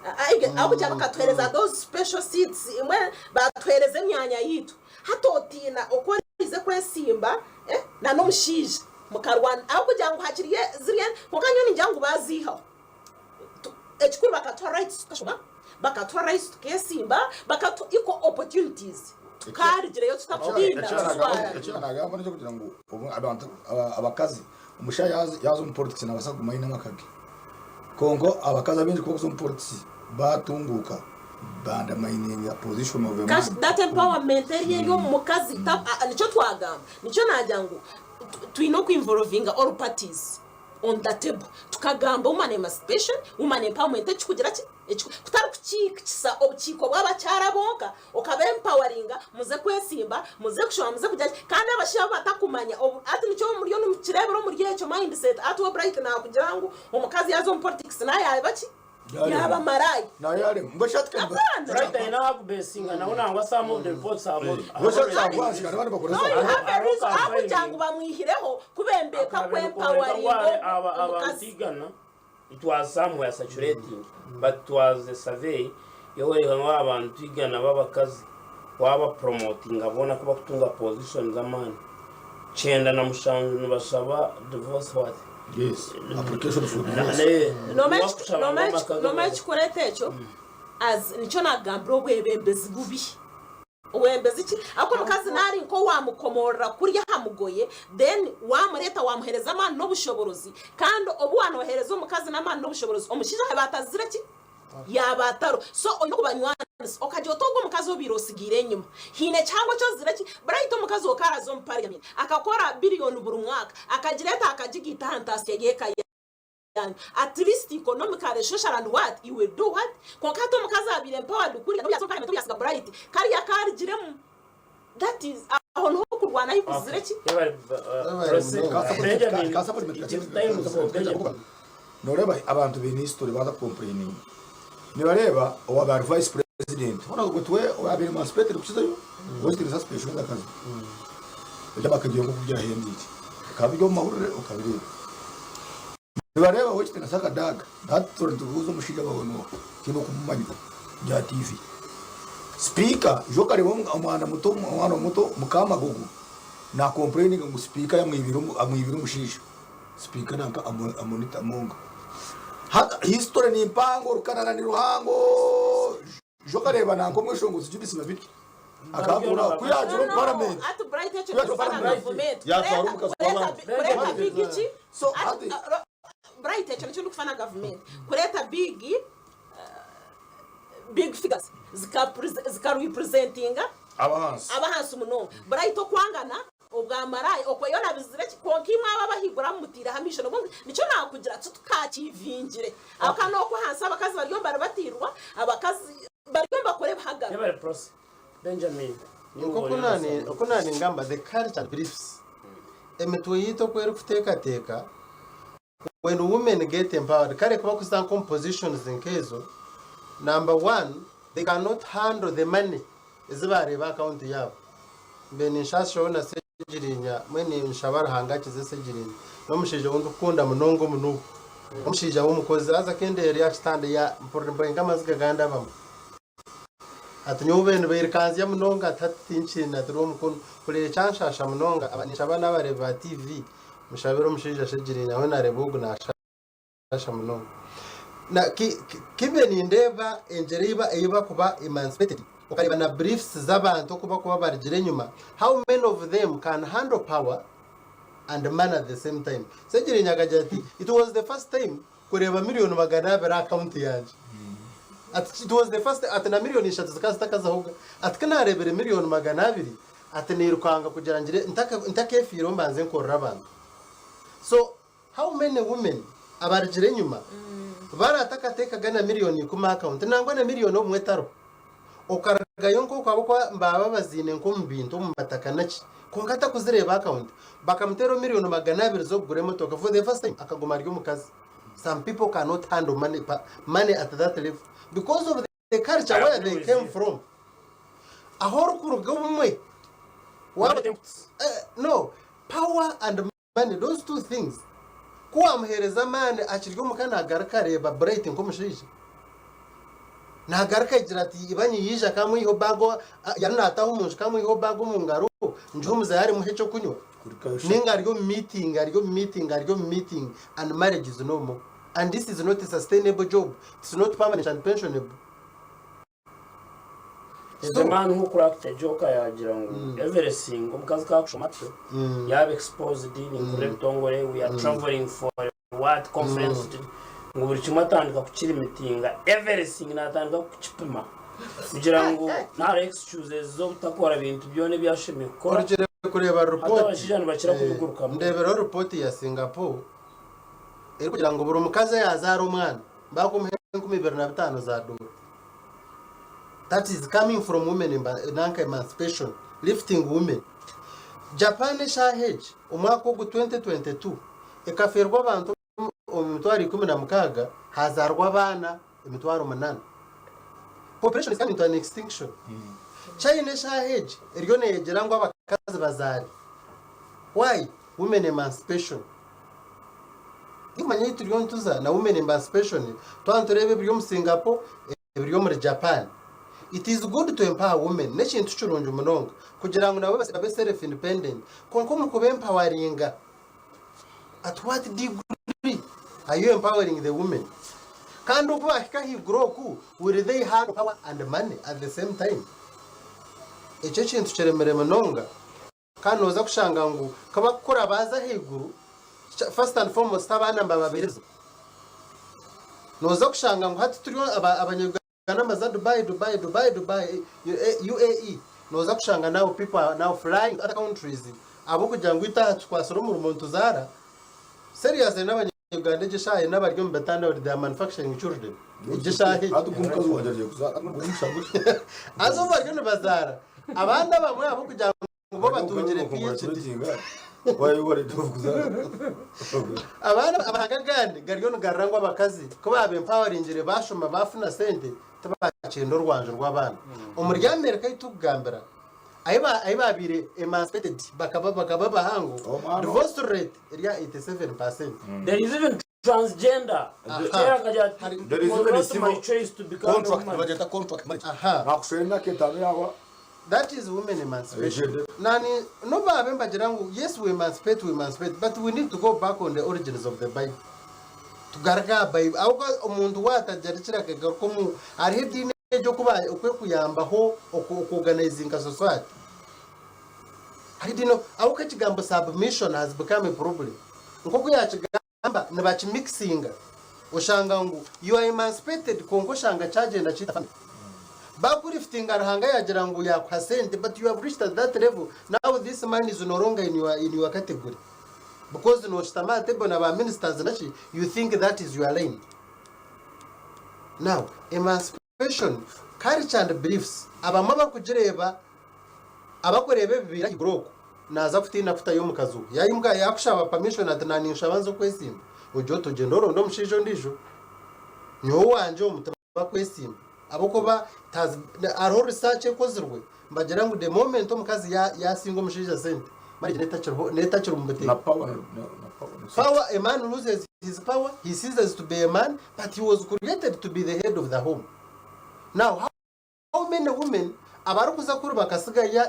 ahabw'okugira bakatuheereza those special seats imwe batuheereza emyanya yaitu hati otiina oku oriize kwesimba na n'omushaija mukarwana ahabw'okugira ngu hakiri ziriya kwonka nyowe ningira ngu baaziihaho. Ekikuru bakatuha rights tukashoma, bakatuha rights tukesimba, bakatuha equal opportunities tukarigireyo tutakutiina tuswara. Eki nagamba nekyokugira ngu abantu abakazi omushaija yaza omu politics nabasa kuguma ayine amaka ge kwonka abakazi abaingi kubakuza omu politics batunguka ba undermininga position of a man. That empowerment eri eri omu mukazi nikyo twagamba nikyo nagira ngu twine oku involvinga all parties. on the table tukagamba woman emancipation, woman empowerment ekikugira ki ekiku kutari kukiikisa obukiiko bw'abakyara bonka okaba empoweringa muze kwesimba muze kushoma muze kugira ki kandi abashaija bo batakumanya obu hati nikyo muriyo nimukireebera omuri ekyo mindset hati we Bright nakugira ngu omukazi yaaza omu politics nawe yaaba ki yaaba maraaya Naye mbwenu shi hati Hapana. Bright aine ahu akubesinga nawe nangwa some of the reports have Mbwenu shi hati kyagwansi kandi abandi No, bakoresa you have a reason. Aho Ahakugira ngu bamwihireho kubembeeka Akabe kwempoweringa nikooreka ngu omukazi. abantu igana it was somewhere saturating but it was a survey yoworeka ngu abantu igana b'abakazi waba promotinga boona ku bakutunga position z'amaani 97 nibashaba divorce what Yes, application for divorce. Wakushaba ngu amaka Nomanya gabaho. ekikureeta ekyo as nikyo nagambira obwebembezi bubi. Obwebembezi ki? Ahabw'okuba omukazi naari nk'owamukomorora kurya aha mugoye then wamureeta wamuheereza amaani n'obushoborozi kandi obu waanoheereza omukazi n'amaani n'obushoborozi omushaija yaaba atazire ki? Yaaba atariho. So oine okubanywanisa okagira oti ogwo omukazi obaire osigaire enyima haine ekihango eki ozire ki? Bright omukazi oku araza omu parliament akakora billion buri mwaka akagireeta akagigaita aha ntaasya y'eka yanyu at least economically social and what you will do what? Kwonka hati omukazi abaire empowered kuriya n'obu yaaza omu parliament obu yaasiga Bright kariya karugiremu that is aho niho okurwana ahi kuzire ki? Benjamin, it is time for Benjamin. Noreeba abantu baine history baza kukompureyininga nibareeba owaaba ari vice president hoona ogwo tiwe owabaire emancipated kukizayo western suspension ez'akazi eby'amaka gye nk'oku byahendiire bikaba biri omu mahurire okabireeba. Nibareeba ow'ekitiinisa Kadaga hati turi nitubuuza omushaija wawe nooha tihaine okumumanya bya TV. Sipiika ijo okareeba omwana muto omwana muto Mukamagogo na complaininga ngu sipiika yamwibire amwibire omushaija. Sipiika nanka Amonita Amonga. Hati history ni mpango orukarara ni ruhango. Ijo okareeba nanka omweshongozi Judith Babirye akahakura aho ku yaagira omu parliament Ati Bright ekyo ku yaagira omu nikifana parliament gavumenti yaatwara kureeta omukazi kureeta w'abandi. kureeta big ki So ati hati Bright ekyo nikyo ndikufana gavumenti kureeta big big figures zika zika representinga abahansi abahansi munonga Bright okwangana Obwamaraaya okwo yoona bizire ki? Kwonka imwe abo abahaiguru abu mutaireho amaisho nabwo nikyo naakugira ti tukaakiivingire. Ahabw'okuba n'okwo ahansi abakazi bariyo nibaribatirwa, abakazi bariyo nibakora ebihagaro. Yebare Prossy. Benjamin niiwe Nk'oku oriyo naani noosoma. oku naaningamba the culture beliefs emitwe yaitu oku erikuteekateeka When women get empowered kare kubakuza nka omu positions nkezo number one they cannot handle the money ezi bareeba account yaabo mbe ninshashaho na Ssegirinya mbwenu ninshaba Ruhanga akize Ssegirinya nomushaija ou ndikukunda munonga omu nup omushaija womukozi haza kendeera aha kitanda ya mpurira mpurira nkamaziga gandabamu. Ati nyowe benu bairikanzya munonga ati hati tinkiine ati rw'omukono kureba ekyanshasha munonga ninshaba n'abareebi ba TV mushabire omushaija Shegirinya we nareeba ogu nashasha munonga na ki ki mbe nindeeba engyera ei ei bakuba emancipated okareeba na beliefs z'abantu oku bakuba barugire enyima how many of them can handle power and money at the same time Segirinya akagira ati it was the first time kureeba miriyoni 200 aha akawunti yangye. Ati it was the first ati na miriyoni ishatu zikaba zitakazahoga. Ati ku naareebire miriyoni 200 ati nairukanga kugira ngire ntakeefiireho mbanze nkorere abantu. So how many women abarugire enyima baratakateekaga na miriyoni ikumi aha akawunti nangwa na miriyoni obumwe etariho. Okarugayo nk'oku ahabw'okuba nibaba baziine nk'omu bintu omu mataka naki kwonka atakuzireeba akawunti bakamuteeraho miriyoni 200 z'okugura emotoka for the first time akaguma ari omukazi. Some people cannot handle money, money at that level because of the culture I where agree they with came you. from. Ahu orikuruga obumwe waaba eh, no power and money those two things ku wamuheereza amaani akiri omuka nagaruka areeba Bright nk'omushaija nagaruka agira ati ibanyi yaija kamwiha bago yari nataha omunju kamwiha bago omu ngaro ngihe omuzaire arimuha ekyokunywa ninga ari omu meeting ari omu meeting ari omu meeting and marriage is no more and this is not a sustainable job it's not permanent and pensionable. The So, man who cracked a joke yagira ngu everything omukazi kakushoma atyo yaba exposed ninkurira ebitongore we are traveling for what conference ngu buri kimwe atandika kukirimitinga everything natandika kukipima kugira ngu nahariho excuses z'obutakora bintu byona ebi ashemereire kukora Orugire kureeba hati ripooti abashaija nibakira kubigurukamu. ndeebereho ripooti ya Singapore erikugira ngu buri mukazi eyazaara omwana bakumuha 2005 za doora. That is coming from women nanka emancipation, lifting women. Japan eshaaha egi omwaka ogu 2022 ekafeerwa abantu omu 16,000 hazaarwa abaana 8,000. Population is coming to an extinction. China eshaaha egi eriyo neyegyera ngu abakazi bazaare. Why? Women emancipation. Ndikumanya ahi turiyo nituza na women emancipation twaba nitureeba ebiri omu Singapore, ebiri omuri Japan. It is good to empower women, n'ekintu kirungi munonga kugira ngu nabo babe self independent kwonka omu kuba empawaringa at what degree are you empowering the women? Kandi obu baahika ahaiguru oku will they handle power and money at the same time? Ekyo ekintu kiremire munonga Kandi nooza kushanga ngu ku barikukura baaza ahaiguru, first and foremost abaana nibababeereza. Nooza kushanga ngu hati turi abanya-Uganda nibaza Dubai, Dubai, Dubai, Dubai, UAE. Nooza kushanga now people are now flying to other countries ahabw'okugira ngu itwe aha tukwatsire omurimo nituzaara. Seriously n'abanya-Uganda egi eshaaha haine abari omu bitanda bari they are manufacturing children egi eshaaha egi. Hati ogwo omukazi wangye agiye kuzaara, Haza obu bariyo nibazaara, abandi abamwe ahabw'okugira ngu bo batungire PhD. Abaana amahanga agandi gariyo nigarira ngu abakazi ku baaba empawaringire baashoma baafuna sente tibakyenda orwanju rw'abaana. Omuri America ei turikugambira ahi baabaire emancipated bakaba bakaba bahango, divorce rate eri aha 87 percent. There is even. Transgender. Kera akagira ati, Hari- There "It is was even a not civil my choice to become a contract woman." nibagyeta contract marriage. Aha. Nakushwera emyaka etaano yahwa. That is women emancipation. Agenda. Nani noba mbagira ngu yes we emancipate we emancipate but we need to go back on the origins of the Bible. Tugaruke aha Bible. Ahabw'okuba omuntu waatagira kiragaruka omu hariho ediini egyo okuba okwekuyambaho oku okuorganizinga society. Hariho ediini ahabw'okuba ekigambo submission has become a problem. Nk'oku yaakigamba nibakimixinga oshanga ngu you are emancipated kwonka oshanga kyagyenda kiita family. Bakuriftinga Ruhanga yagira ngu yakuha sente but you have reached at that level now this man is no longer in your, in your category because noshutama aha table na ba ministers naki you think that is your line. Now emancipation culture and beliefs abamwe abarikugireeba abakureeba ebibaire ahaiguru okwo naza kutiina kutayo omukazi we yaimuka yakushaba permission ati naninshaba nze okwesimba ogye oti ogyende oronde omushaija ondiijo nyowe owangye omu Bakwesiima ahabw'okuba hariho research ekozirwe nibagira ngu the moment omukazi yasinga omushaija sente marriage netakiriho netakiri omu Na buteeka. power na na power na Power a man loses his power he ceases to be a man but he was created to be the head of the home. Now how How many women abarikuza kuri bakasigayo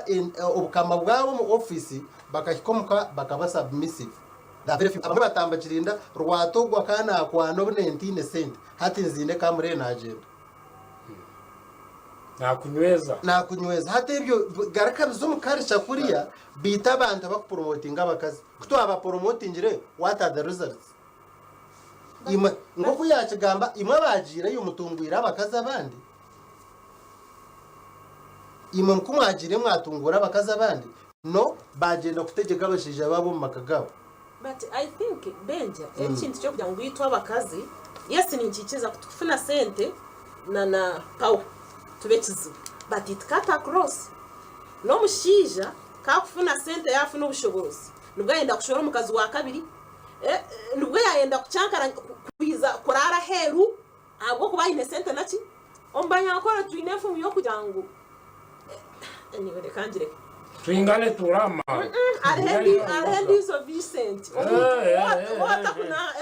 obukama bwabo omu office bakahika omuka bakaba submissive? They are very few. Abamwe batamba kirinda rwata ogwo akaba nakwana obu nentiine sente hati nziine kamuree nagyenda. Nakunyweza. Nakunyweza. Hati ebyo garuka bize omu culture kuriya biita abantu abakupromotinga abakazi. Ku twabaporomotingire what are the results? Imwe nk'oku yakigamba imwe abagiireyo mutungwire abakazi abandi. Imwe ku mwagiire mwatunguura abakazi abandi, no baagyenda kutegyeka abashaija baabo omu maka gaabo. But I think Benja ekintu kyokugira ngu itwe abakazi yes ninkikiriza ku tukufuna sente na na power tube ekizibu but it cut across nomushaija kakufuna sente yafuna obushoborozi nibwo ayenda kushwera omukazi wakabiri eh, nibwo yayenda kucyankaranya kwiza kurara aheru Ahabw'okuba aine sente na ki? Omu Banyankore twine enfumu y'okugira ngu anyway reka ngireke. Twingane tuure aha maarwa. Hariho hariho endiijo Vincent. Omuntu watakuna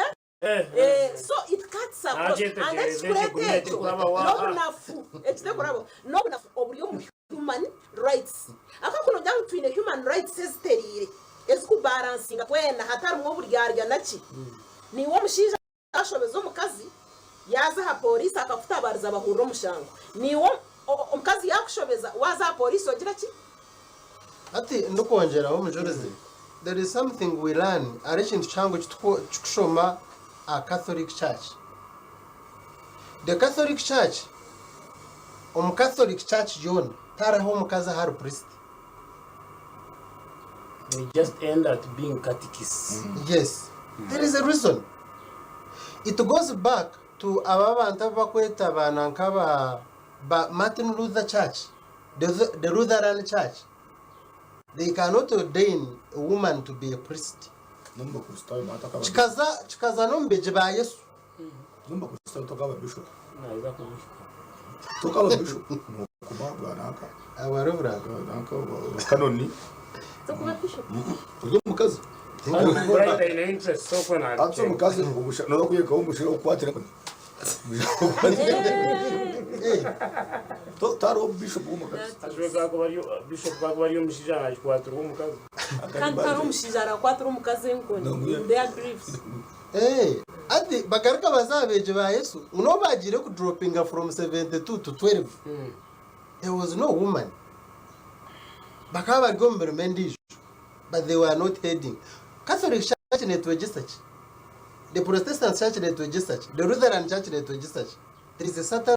eh so it cuts across and ekikureeta ekyo n'obunafu ekitekurabo n'obunafu oburi omu human rights. Ahabw'okuba nogira ngu twine human rights ezitereire ezikubaransinga twena hatarimu oburyarya naki. Niiwe omushaija Ashobeza omukazi yaaza aha pooriisi akakutabariza bahurira omushango. Naiwe omukazi yaakushobeza waaza aha pooriisi ogira ki? Hati ndikwongyeraho omujurizi, there is something we learn, hariho ekintu kihango eki turikushoma aha Catholic Church. The Catholic Church, omu Catholic Church yoona tihariho omukazi ahari priest. They just end at being catechists. Yes, there is a reason. It goes back to aba abantu abu bakweta ba nanka ba ba Martin Luther Church, the, the Lutheran Church. They cannot ordain a woman to be a priest. N'omu Bakristaayo batakaba Kikaza kikaza n'omu beegi ba Yesu. N'omu Bakristaayo tokaba bishop. Naaza kubuhika. Tokaba bishop. Nokuba bwa nanka. Aba Reverend. Nanka kanoni. Tokuba bishop. Ori omukazi. Bright aine interest okwo Ati omukazi noza kuyekaho omushira okukwatira enkoni. Tariho bishop w'omukazi. Bishop kakuba ari omushaija nakikwatirwa omukazi. Kandi tariho omushaija arakwatira omukazi enkoni. Their griefs. Ee, hati bagaruka baza aha beegi ba Yesu, ngu n'obu baagiire kuduropinga from 72 to 12, there was no woman. Bakaba bari omu mirimo endiijo, but they were not heading. Catholic Church neetwegyesa ki? The Protestant Church neetwegyesa ki? The Lutheran Church neetwegyesa ki? There is a certain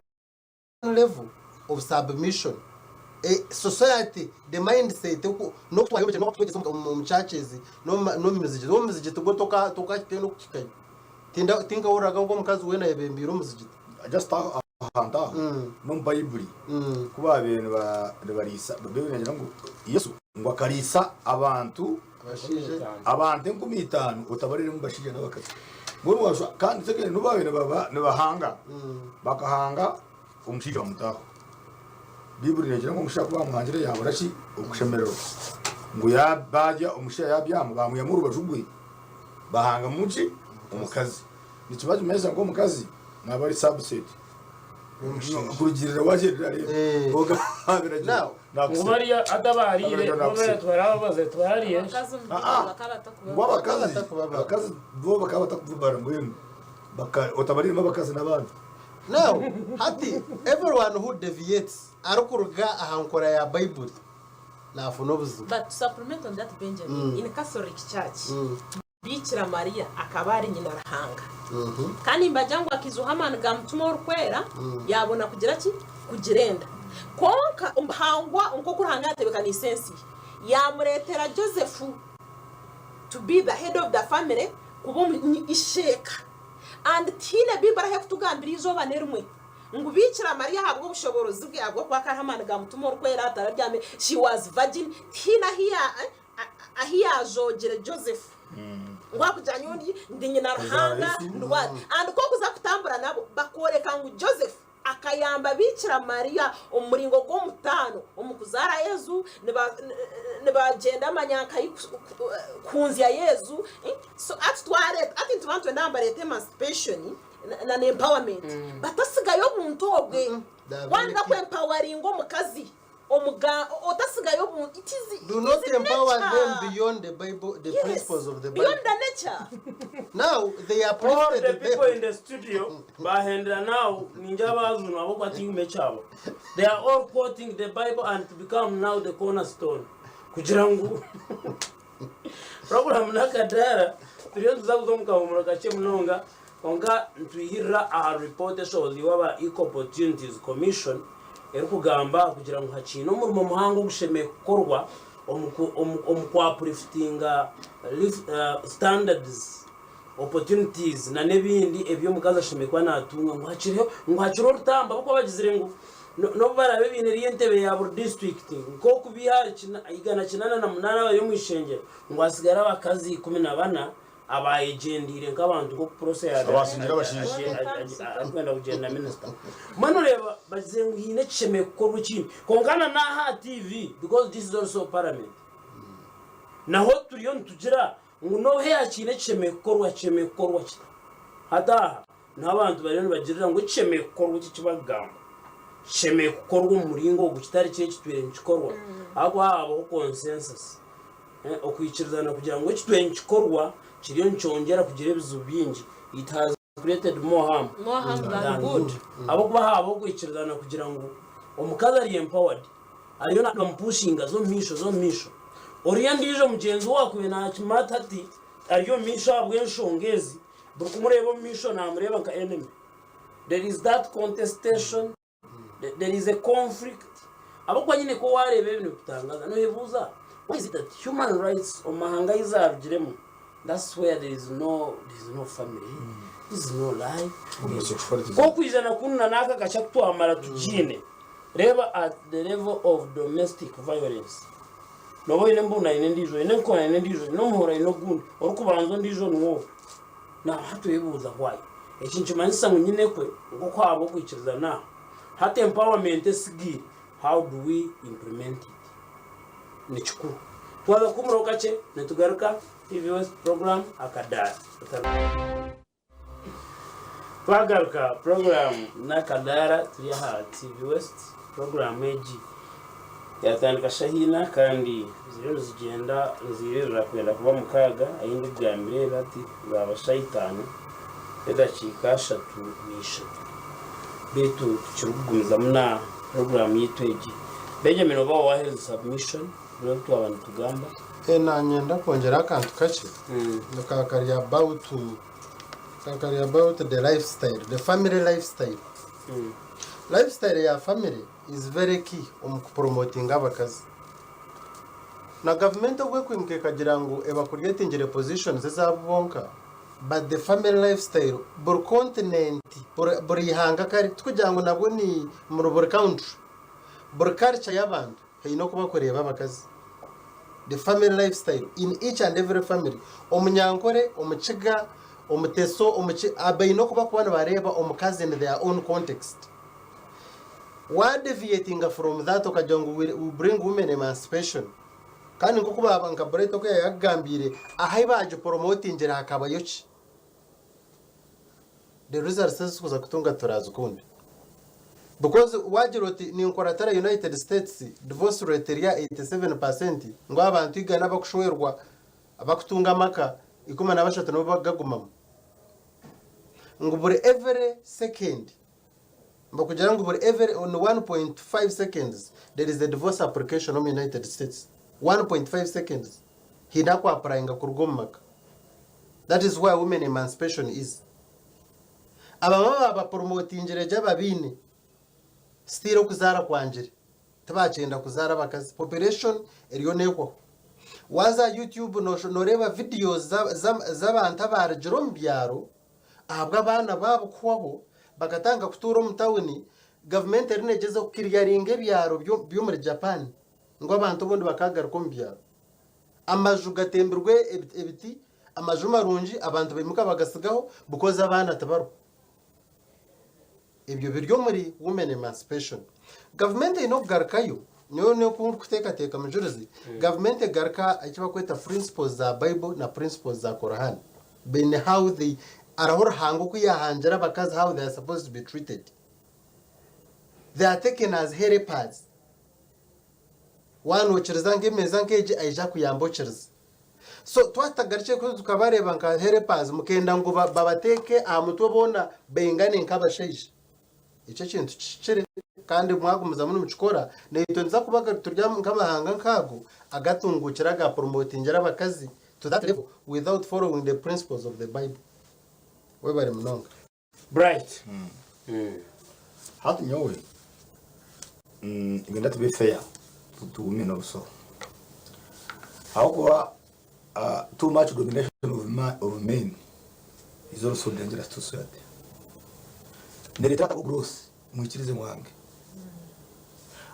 level of submission a society the mindset oku n'okutwayombekyera n'okutwegyesa omu omu churches n'omu n'omu mizigiti omu mizigiti gwo toka tokahikayo n'okuhikayo tinda tinkahuriraga ngu omukazi weena ayebembeire omuzigiti Just aho ahantu aho n'omu Baibuli ku baabaire niba nibariisa Baibuli neegira ngu Yesu ngu akariisa abantu abashaija abantu 5000 otabariremu bashaija n'abakazi. Mbwenu waashusha kandi secondly n'obu baabaire nibaba nibahanga bakahanga omushaija bamutaho. Baibuli neegira ngu omushaija ku baamuhangire yaabura ki? Okushemererwa. Ngu baarya omushaija yaabyama baamwihamu orubaju rwe bahangamu ki? Omukazi. Nikiba nikimanyisa ngu omukazi naaba ari subset kurugiirira wagyenda orareeba. Eh. Kwonka biragiro Now, Ngu nakusiba. bariya hati abahariire Abariyo bo nakusiba. bariya tibarababaza tibarariye. Abakazi omu Ah, Bible ah. bakaba batakuba Ngu abakazi Batakubabara. abakazi bo bakaba batakubabara mbwenu baka otabariremu abakazi n'abaana. Now, hati everyone who deviates arikuruga aha nkora ya Baibuli naafuna obuzibu. But to supplement on that Benjamin, in Catholic Church, Biikira Mariya akaba ari nyina Ruhanga. Kandi nibagira ngu akaijuha amaani ga Mutima Orikwera yaabona kugira ki? Kugira enda. Kwonka omu buhangwa nk'oku Ruhanga yaatebeekaniise ensi ye, yaamureetera Joseph to be the head of the family, kuba isheeka. And tihaine Baiburi ahu erikutugambira eizooba n'erimwe ngu Biikira Mariya ahabw'obushoboorozi bwe, ahabw'okuba akaba ariho amaani ga Mutima Orikwera, atarabyamire, she was virgin, tihaine ahu ya ahu yaajoogire Joseph ngu ahakugira nyowe ndi ndi nyina Ruhanga ndi what and ku okuza kutambura nabo bakooreka ngu Joseph akayamba Biikira Mariya omu muringo gw'omutaano omu kuzaara Yesu niba nibagyenda manyankayi kuhunzya Yesu so hati twareeta hati nituba nitwenda ngu bareete emancipation na na empowerment batasigayo obuntu obwe They are very waanira key. ku empawaringa omukazi Omuga otasigayo obu it is Do it not is empower nature. them beyond the Bible, the Yes, principles of the beyond Bible. the nature. Now they are All the uplifted people in them. the studio bahendera now ninja abazungu ahabw'okuba tihaine ekyabo. They are all quoting the Bible and to become now the cornerstone. Kugira ngu program n'akadaara turiyo nituza kuza omu kahumuro kakye munonga kwonka nitwihirira aha report eshohoziibwe aba Equal Opportunities Commission erikugamba aha kugira ngu hakiine omurimo muhango ogushemereire kukorwa omu ku upliftinga standards, opportunities na n'ebindi ebi omukazi ashemereire kuba natunga ngu hakiriho ngu hakiriho orutamba ahabw'okuba bagizire ngu n'obu baraabe baine eriyo entebe ya buri disiturikiti nk'oku biiha ahari 188 abari omu ishengyero ngu hatsigare abakazi 14 abayegyendeire nk'abantu nk'oku Prossy Abasingire abashaija. arikwenda kugyenda minisita. Mbwenu oreeba bagizire ngu haine ekishemereire kukorwa ekindi. Kwonka na n'aha aha TV because this is also parliament. Naho turiyo nitugira ngu n'obu hakiine ekishemereire kukorwa kishemereire kukorwa kita? Hati aha niho abantu bariyo nibagirira ngu ekishemereire kukorwa eki ekibakugamba kishemereire kukorwa omu muringo ogu kitari kiri ekitwire nikikorwa ahabw'okuba habaho consensus. Okwikirizana kugira ngu ekitwire nikikorwa kiriyo nikyongyera kugira ebizibu bingi, it has created more harm More harm than than good. good. Ahabw'okuba haabaho okwikirizana kugira ngu omukazi ari empowered, ariyo nibamupushinga za omu maisho, za omu maisho. Oriya ondiijo mugyenzi we owaakubaire naakimata ati ari omu maisho ahabw'enshonga ezi, buri kumureeba omu maisho naamureeba nka enemy. There is that contestation. There is a conflict ahabw'okuba nyine ku waareeba ebi nibikutangaza noyebuuza why is it that human rights omu mahanga ahu zaarugiremu that's where there is no there is no family there is no life Homosexuality. Nk'okwija na kunu na n'aka kakye aku twamara tukiine reeba at the level of domestic violence nooba oine embunu aine endiijo oine enkoni aine endiijo oine omuhoro aine ogundi orikubanza ondiijo niwe ogu Naaba hati oyebuuza why. Eki nikimanyisa ngu nyinekwe nk'oku haaba okwikirizana aha. Hati empowerment esigaire how do we implement it? Nikikuru. Twaza kuhumuraho kakye nitugaruka TV West program Akadaara. Twagaruka program n'Akadaara turi aha TV West. Program egi Yaatandika shaaha ina kandi ziriyo nizigyenda niziiririra kwenda kuba mukaaga ahi ndikugambira ebi hati zaaba shaaha itaano n'edakiika 33. Beitu tukirikugumizamu na puroguraamu yaitu egi. Benjamin oba waaherize submission buri obu twaba nitugamba. Naanye ndakwongyeraho akantu kakye kari about kari about the lifestyle, the family lifestyle. Lifestyle ya family is very key omu kupromotinga abakazi. Na gavumenti obu ekwimuka ekagira ngu ebacreatingire positions ezaabo bonka but the family lifestyle buri continent buri buri ihanga kare tikugira ngu nabwo ni muri buri country buri culture y'abantu haine oku bakureeba abakazi. The family lifestyle in each and every family Omunyankore, Omukiga, Omuteso, omuki baine oku bakuba nibareeba omukazi in their own context. Wa deviatinga from that okagira ngu we bring women emancipation kandi nk'oku baaba nka Bright oku yayakugambiire ahu baagiporomotingire hakabayo ki? The results ezi turikuza kutunga turazikunde. Because wagira oti ninkuratira United States divorce rate eri aha 87% ngu abantu igana abakushwerwa abakutunga amaka 13 nibo bakugagumamu. Ngu buri every second nibakugira ngu buri every ni 1.5 seconds there is a divorce application omu United States. 1.5 seconds haine aku applyinga kuruga omu maka. That is where women emancipation is. Abamwe baabaporomotingire gye ababaine, still okuzaara kwangire. Tibakyenda kuzaara abakazi. Population eriyo neehwaho. Waaza aha YouTube nooreeba videos z'abantu abaarugire omu byaro ahabw'abaana baabo kuhwaho bakatandika kutuura omu tawuni, gavumenti eriyo neegyezaho kukiriyaringa ebyaro by'omuri Japan ngu abantu obundi bakaagaruka omu byaro. Amaju gatembirwe ebiti, amaju marungi abantu baimuka bagasigaho because abaana tibariho. Ebyo biri omuri women emancipation. Gavumenti eine okugarukayo, nyowe nikwo ndikuteekateeka Mujurizi, gavumenti egaruka eki barikweta principles za Bible na principles za Koran. Baine how they, hariho Ruhanga oku yaahangire abakazi how they are supposed to be treated. They are taken as helpers. Waaba nookiriza nk'emeeza nk'egi aija kuyamba okirize. So twatagarukire ku tukabareeba nka helpers mukenda ngu babateeke aha mutwe boona baingane nk'abashaija. Ekyo ekintu kihikire kandi mwagumizamu nimukikora naitwe nituza kuba turi nk'amahanga nk'ago agatunguukire aga promotingire abakazi to that level without following the principles of the Bible. Webare munonga. Bright. Hati nyowe niinyenda tube fair to women also ahabw'okuba too much domination of men is also dangerous to society. Nereetera growth mwikirize mwange.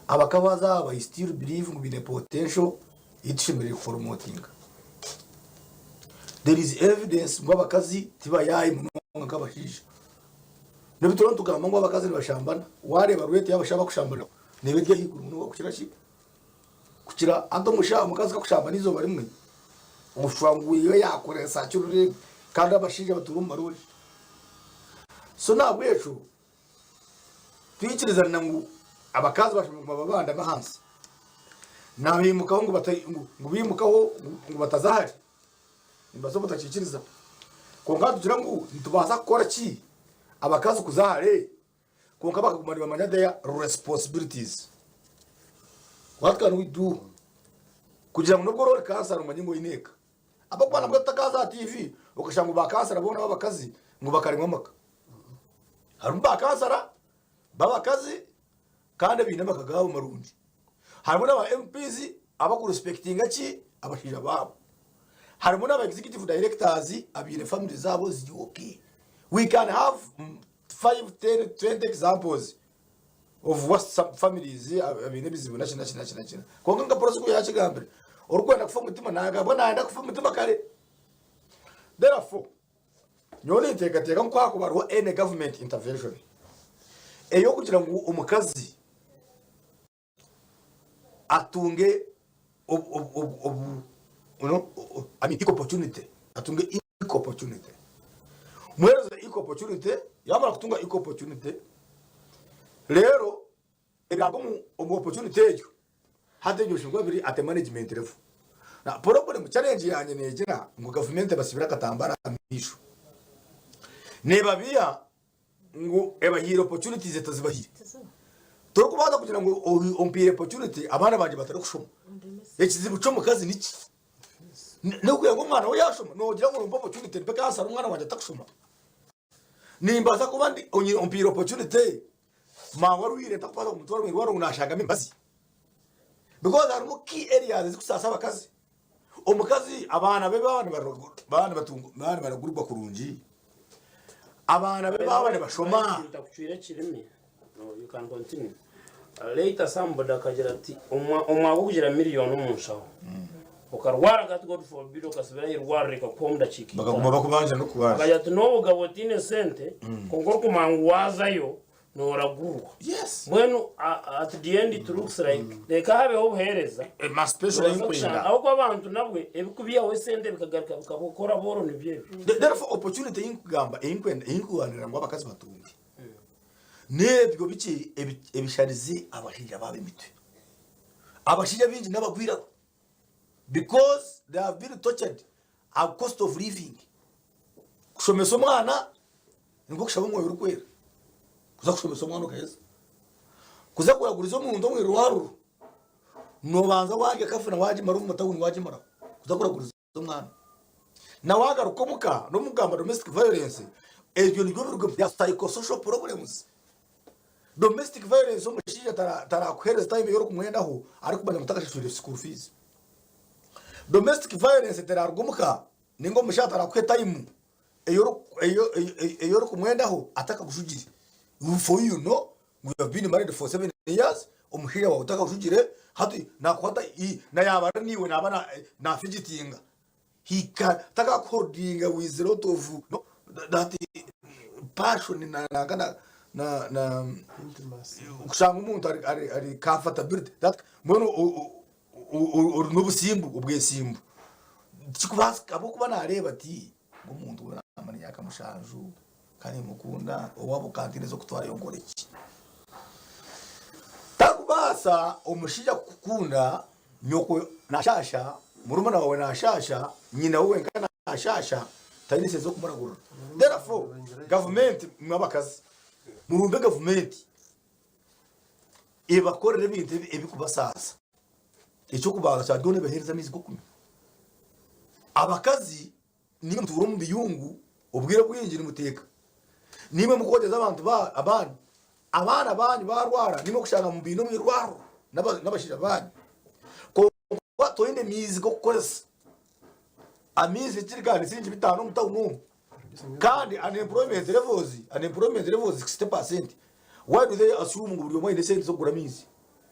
Abakazi aba I still believe ngu baine potential ei tushemereire kuporomotinga. There is evidence ngu abakazi tibayaayi munonga nk'abashaija. N'obu turiyo nitugamba ngu abakazi nibashambana, waareeba rate y'abashaija abakushambana neeba eri ahaiguru munonga kukira ki? Kukira hati omukazi ku akushambana eizooba rimwe, oshusha ngu iwe yaakoresa ki rurembo kandi abashaija batuura omu maroogi. So n'ahabw'ekyo Twikirizana ngu abakazi bashemereire kuguma babandami ahansi nabimukaho ngu ngu bimukaho ngu bataza hare nibaasa obutakikiriza kwonka nitugira ngu nitubaasa kukora ki abakazi kuza hare kwonka bakaguma nibamanya their responsibilities what can we do kugira ngu nobwo ori kansara omanye ngu oyine eka ahabw'okuba nabwo tutakaza aha TV okashanga ngu ba kansara boona b'abakazi ngu bakaremwa amaka. Harimu ba kansara b'abakazi kandi abaine amaka gaabo marungi. Harimu n'aba MPs abakuresipekitinga ki abashaija baabo. Harimu n'aba executive directors abaine family zaabo ziri okay. We can have 5, 10, 20 examples of what some families abaine ebizibu naki naki naki naki. Kwonka nka Prossy ku yaakigambire, orikwenda kufa omutima naagambwa naayenda kufa omutima kare. Therefore, Nyowe ninteekateeka ngu ku haakuba hariho any government intervention ey'okugira ngu omukazi atunge I mean equal opportunity, atunge equal opportunity. Muheereze equal opportunity, yaamara kutunga equal opportunity, reero Ebyaruga omu opportunity egyo hati ebyo bishobora kuba biri at a management level. Now problem challenge yangye negira ngu government ebasibire akatambara aha maisho. Nebabiha ngu ebahaire opportunities etazibahaire. Torikubaasa kugira ngu ompaire opportunity abaana bangye batarikushoma. Ekizibu ky'omukazi niki? N'okugira ngu omwana we yashoma nogira ngu nompa opportunity mpe kansara omwana wangye atakushoma? Nimbaasa kuba ndi ompaire opportunity Maawe arwaire ntakubaasa kumutwara omu irwariro ngu naashangamu emibazi because harimu key areas ezikusaasa abakazi. Omukazi abaana be baaba nibaraguribwa kurungi, abaana be baaba nibashoma. Ntakucwire ekirimi, no you can continue. Later somebody akagira ati omwaka gw'okugira million omu nshaho okarwara kati God forbid okasibira aha irwariro rikakuha omu dakiika Bakaguma itaano. bakubanja n'okubanja. Akagira ati n'obugabo otaine sente kwonka orikumanya ngu waazayo. Nooragurwa. Yes. Mbwenu at the end it looks like reka habeho obuheereza. Emancipation Noobaasa ei kushanga nkwenda. ahabw'okuba abantu nabwe ebikubiihaho esente bikagaruka bikabakora booro nibyo ebyo. Therefore opportunity ei nkugamba ei nkwenda ei nkurwanirira ngu abakazi batunge n'ebyo biki ebisharize abashaija baabo emitwe. Abashaija abaingi n'abagwiragwa because they have been tortured aha cost of living. Kushomesa omwana nikwo kushaba omwoyo orikwera kuza kushomesa omwana okaheza. Kuza kuraguriza omuntu omu irwariro nobanza warya kafuna wagimara omu tawuni wagimaraho kuza kuraguriza omwana. Na wagaruka omuka n'omugamba domestic violence ebyo nibyo biruga bya psychosocial problems. Domestic violence omushaija tarakuhereza time ei orikumwendaho arikumanya ngu takashashwire school fees. Domestic violence teraruga omuka ninga omushaija tarakuha time ei orikumwendaho atakakushugire. For you know ngu you have been married for 7 years omushaija waawe takakushugire hati nakuha na yaaba ari naiwe naaba na fidgetinga he can takakuholdinga with lot of no that passion na na na na na Intimacy. kushanga omuntu ari ari ari comfortability that mbwenu ori n'obusimbu obwesimbu tikikubaasika ahabw'okuba naareeba ati ngu omuntu we naamara emyaka mushanju kandi nimukunda owaabo kantiine z'okutwarayo nkore ki? Tarikubaasa omushaija kukukunda nyoko naashaasha, murumuna waawe naashaasha, nyina we wenka naashaasha, taine sente z'okumuragurira. Therefore, gavumenti imwe abakazi murumbe gavumenti ebakorere ebintu ebirikubasaasa. Eky'okubanza kya byona ebaheereze amaizi g'okunywa. Abakazi Niimwe mutuura omu biyungu obwire bwingi nimuteeka. Niimwe mukwogyeza abantu abanyu. Abaana baanyu baarwara niimwe okushanga mubaine omu irwariro n'abashaija baanyu. Kwonka toine maizi g'okukoresa. Amaizi ekirikani siringi bitaano omu tawuni omu. Kandi unemployment levels, unemployment levels 60%. Why do they assume ngu buri omwe aine esente z'okugura amaizi?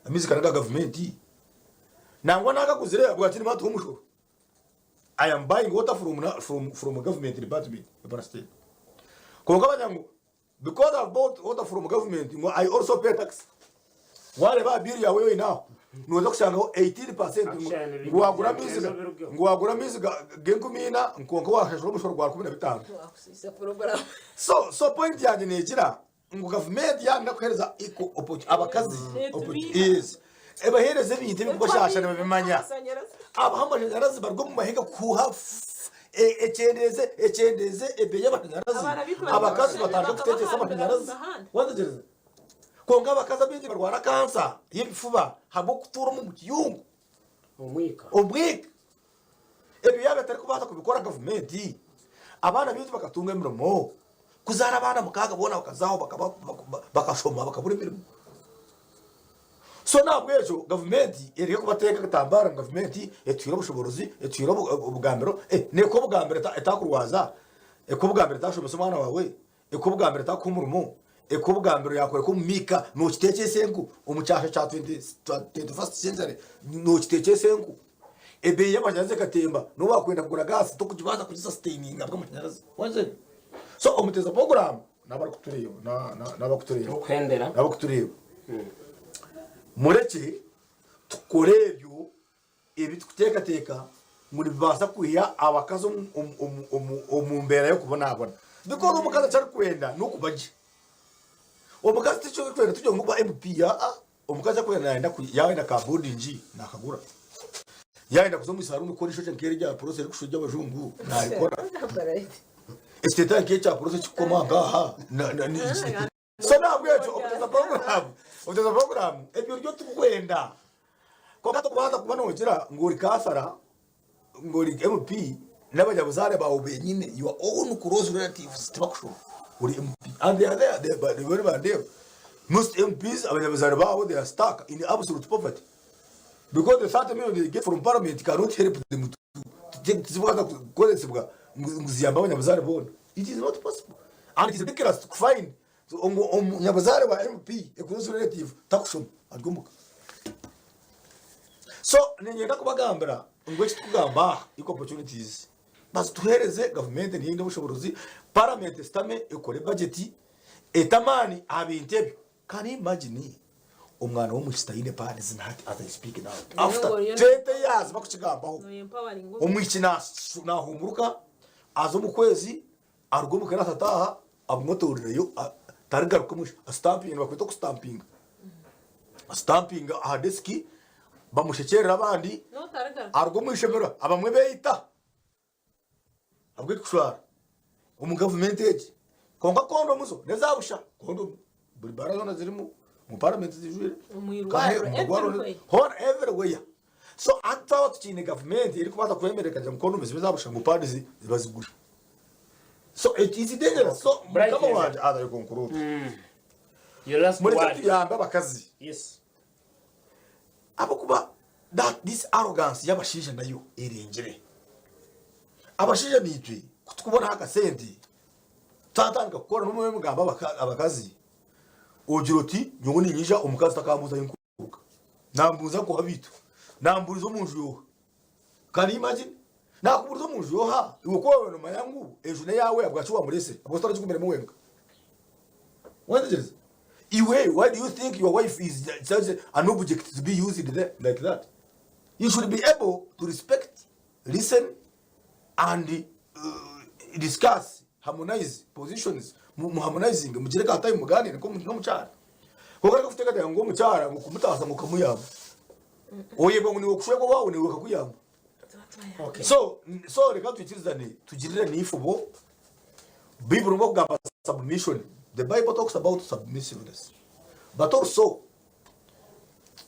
Amaizi ka n'aga gavumenti. Nangwa n'agaguzire bwaki nibatuha omushoro? I am buying water from, from, from government department epara state. Kwonka bagira ngu because I bought water from government ngu I also pay tax. Wareeba aha bill yawe yoine aho noza kushangaho 18% ngu ngu wagura amaizi ga- ngu wagura amaizi ga- g'enkumi ina kwonka washashura omushoro gwa 15. Wakusiisa program. So so point yangye negira ngu gavumenti yaayenda kuheereza equal opportunity abakazi opportunities ebaheereza ebintu ebirikubashaasha nibabimanya abaha amashanyarazi bari omu mahega kuhuuha ekyendeeze ekyendeeze ebeeyi y'amashanyarazi abakazi batandike kuteekyesa amashanyarazi wateegyereza kwonka abakazi abaingi barwara kansa y'ebifuba ahabw'okutuura omu kiyungu Omwika. Omwika. Ebyo yaaba etarikubaasa kubikora gavumenti, abaana baitu bakatunga emirimo, kuzaara abaana mukaaga boona bakaza aho bakashoma bakabura emirimo. So n'ahabw'ekyo gavumenti ereke kubateeka akatambaara ngu gavumenti etuhaire obushoboorozi, etuhaire obugambiro, neekuha obugambiro etakurwaza, ekuha obugambiro etashomesa omwana waawe, Ekuha obugambiro etakuha omurimo, ekuha obugambiro yakworeka omu miika nokitekyesa enku omu kyasha kya 21st century nokitekyesa enku. Ebeeyi y'amashanyarazi ekatemba nobu wakwenda kugura gaasi tokugibaasa kugisasitaininga ahabw'amashanyarazi. Wagira? So omuteeza puroguraamu n'abarikutureeba n'abakutureeba Okuhendera. n'abakutureeba murekye tukore ebyo Ebi turikuteekateeka ngu nibibaasa kwiha abakazi omu mbeera y'okubonabona. Because omukazi eki arikwenda n'okuba gye. Omukazi tikyo arikwenda tikyo ngu kuba MP aa, omukazi eki arikwenda nayenda yaayenda ka boarding naakagura, yaayenda kuza omu saluuni kukora eishokye nk'eri erya poroso erikushusha ery'abajungu naarikora, ekiteteeyi nk'ekya poroso ekikukoma nk'aha. So nahabwekyo okuteza puroguramu, okuteza puroguramu ebyo nibyo turikwenda. Kwonka tokubaasa kuba noogira ngu ori kansara, ngu ori MP n'abanyabuzaare baawe benyine your own close relatives tibakushoma ori MP and they are there they bariyo nibandeeba. Most MPs abanyabuzaare baabo they are stuck in absolute poverty because the 30 million they get from parliament cannot help them to tizikubaasa kukoresibwa ngu ziyambe abanyabuzaare boona. It is not possible and it is ridiculous to find ngu omunyabuzaare wa MP a close relative takushoma ari omuka. So niinyenda kubagambira ngu eki turikugamba aha equal opportunities bazituheereze gavumenti niyo eine obushoborozi, paramenti eshutame ekore budget. Eta amaani aha bintu ebyo. Can you imagine omwana w'omwishiki taine pads na hati as I speak now after 20 years bakukigambaho omwishiki nahumuruka aza omu kwezi aruga omu class ataaha amutoorireyo tarigaruka omu stamping nibakweta okustampinga stampinga aha desk bamushekyerera abandi aruga omu ishomero abamwe beita. Ahabw'ekushwara omu gavumenti egi. Kwonka kondomu zo n'eza busha. Kondomu buri baara zoona zirimu, omu paramenti zijwire, Omu irwariro, omu marwariro, everywhere. hoona everywhere. So hati twaba tukiine gavumenti erikubaasa kwemerera ekagira ngu kondomu zibe eza busha ngu paadi bazigure. So it is dangerous. So Bright mukama Level. wangye as I conclude, Your last mureke word. tuyambe abakazi. Yes. Ahabw'okuba that this arrogance y'abashaija nayo erengire. Abashaija naitwe ku tukubonaho akasente twatandika kukora n'obu mugamba abakazi ogira oti nyowe niinyija omukazi takambuuza ahi nkuruga. Nambuuza nkoha beitu? Nambuuriza omu nju yooha? Can you imagine? Nakubuuriza omu nju yooha? Iwe ku waaba noomanya ngu enju n'eyaawe ahabwaki waamureesire? Ahabwaki otaragigumiremu wenka? Wetegyereza? Iwe why do you think your wife is just an object to be used there like that? You should be able to respect, listen and discuss, harmonize positions, mu harmonizing mugire ka time muganire nk'omukyara. Kwonka reka kuteekateeka ngu omukyara ngu kumutaasa ngu okamuyamba. Oyebwa ngu niiwe okushwerwa owaawe niiwe okakuyamba. Okay. So, so reka twikirizane tugirirane eifubo. Bible ngu okugamba submission. The Bible talks about submissiveness. But also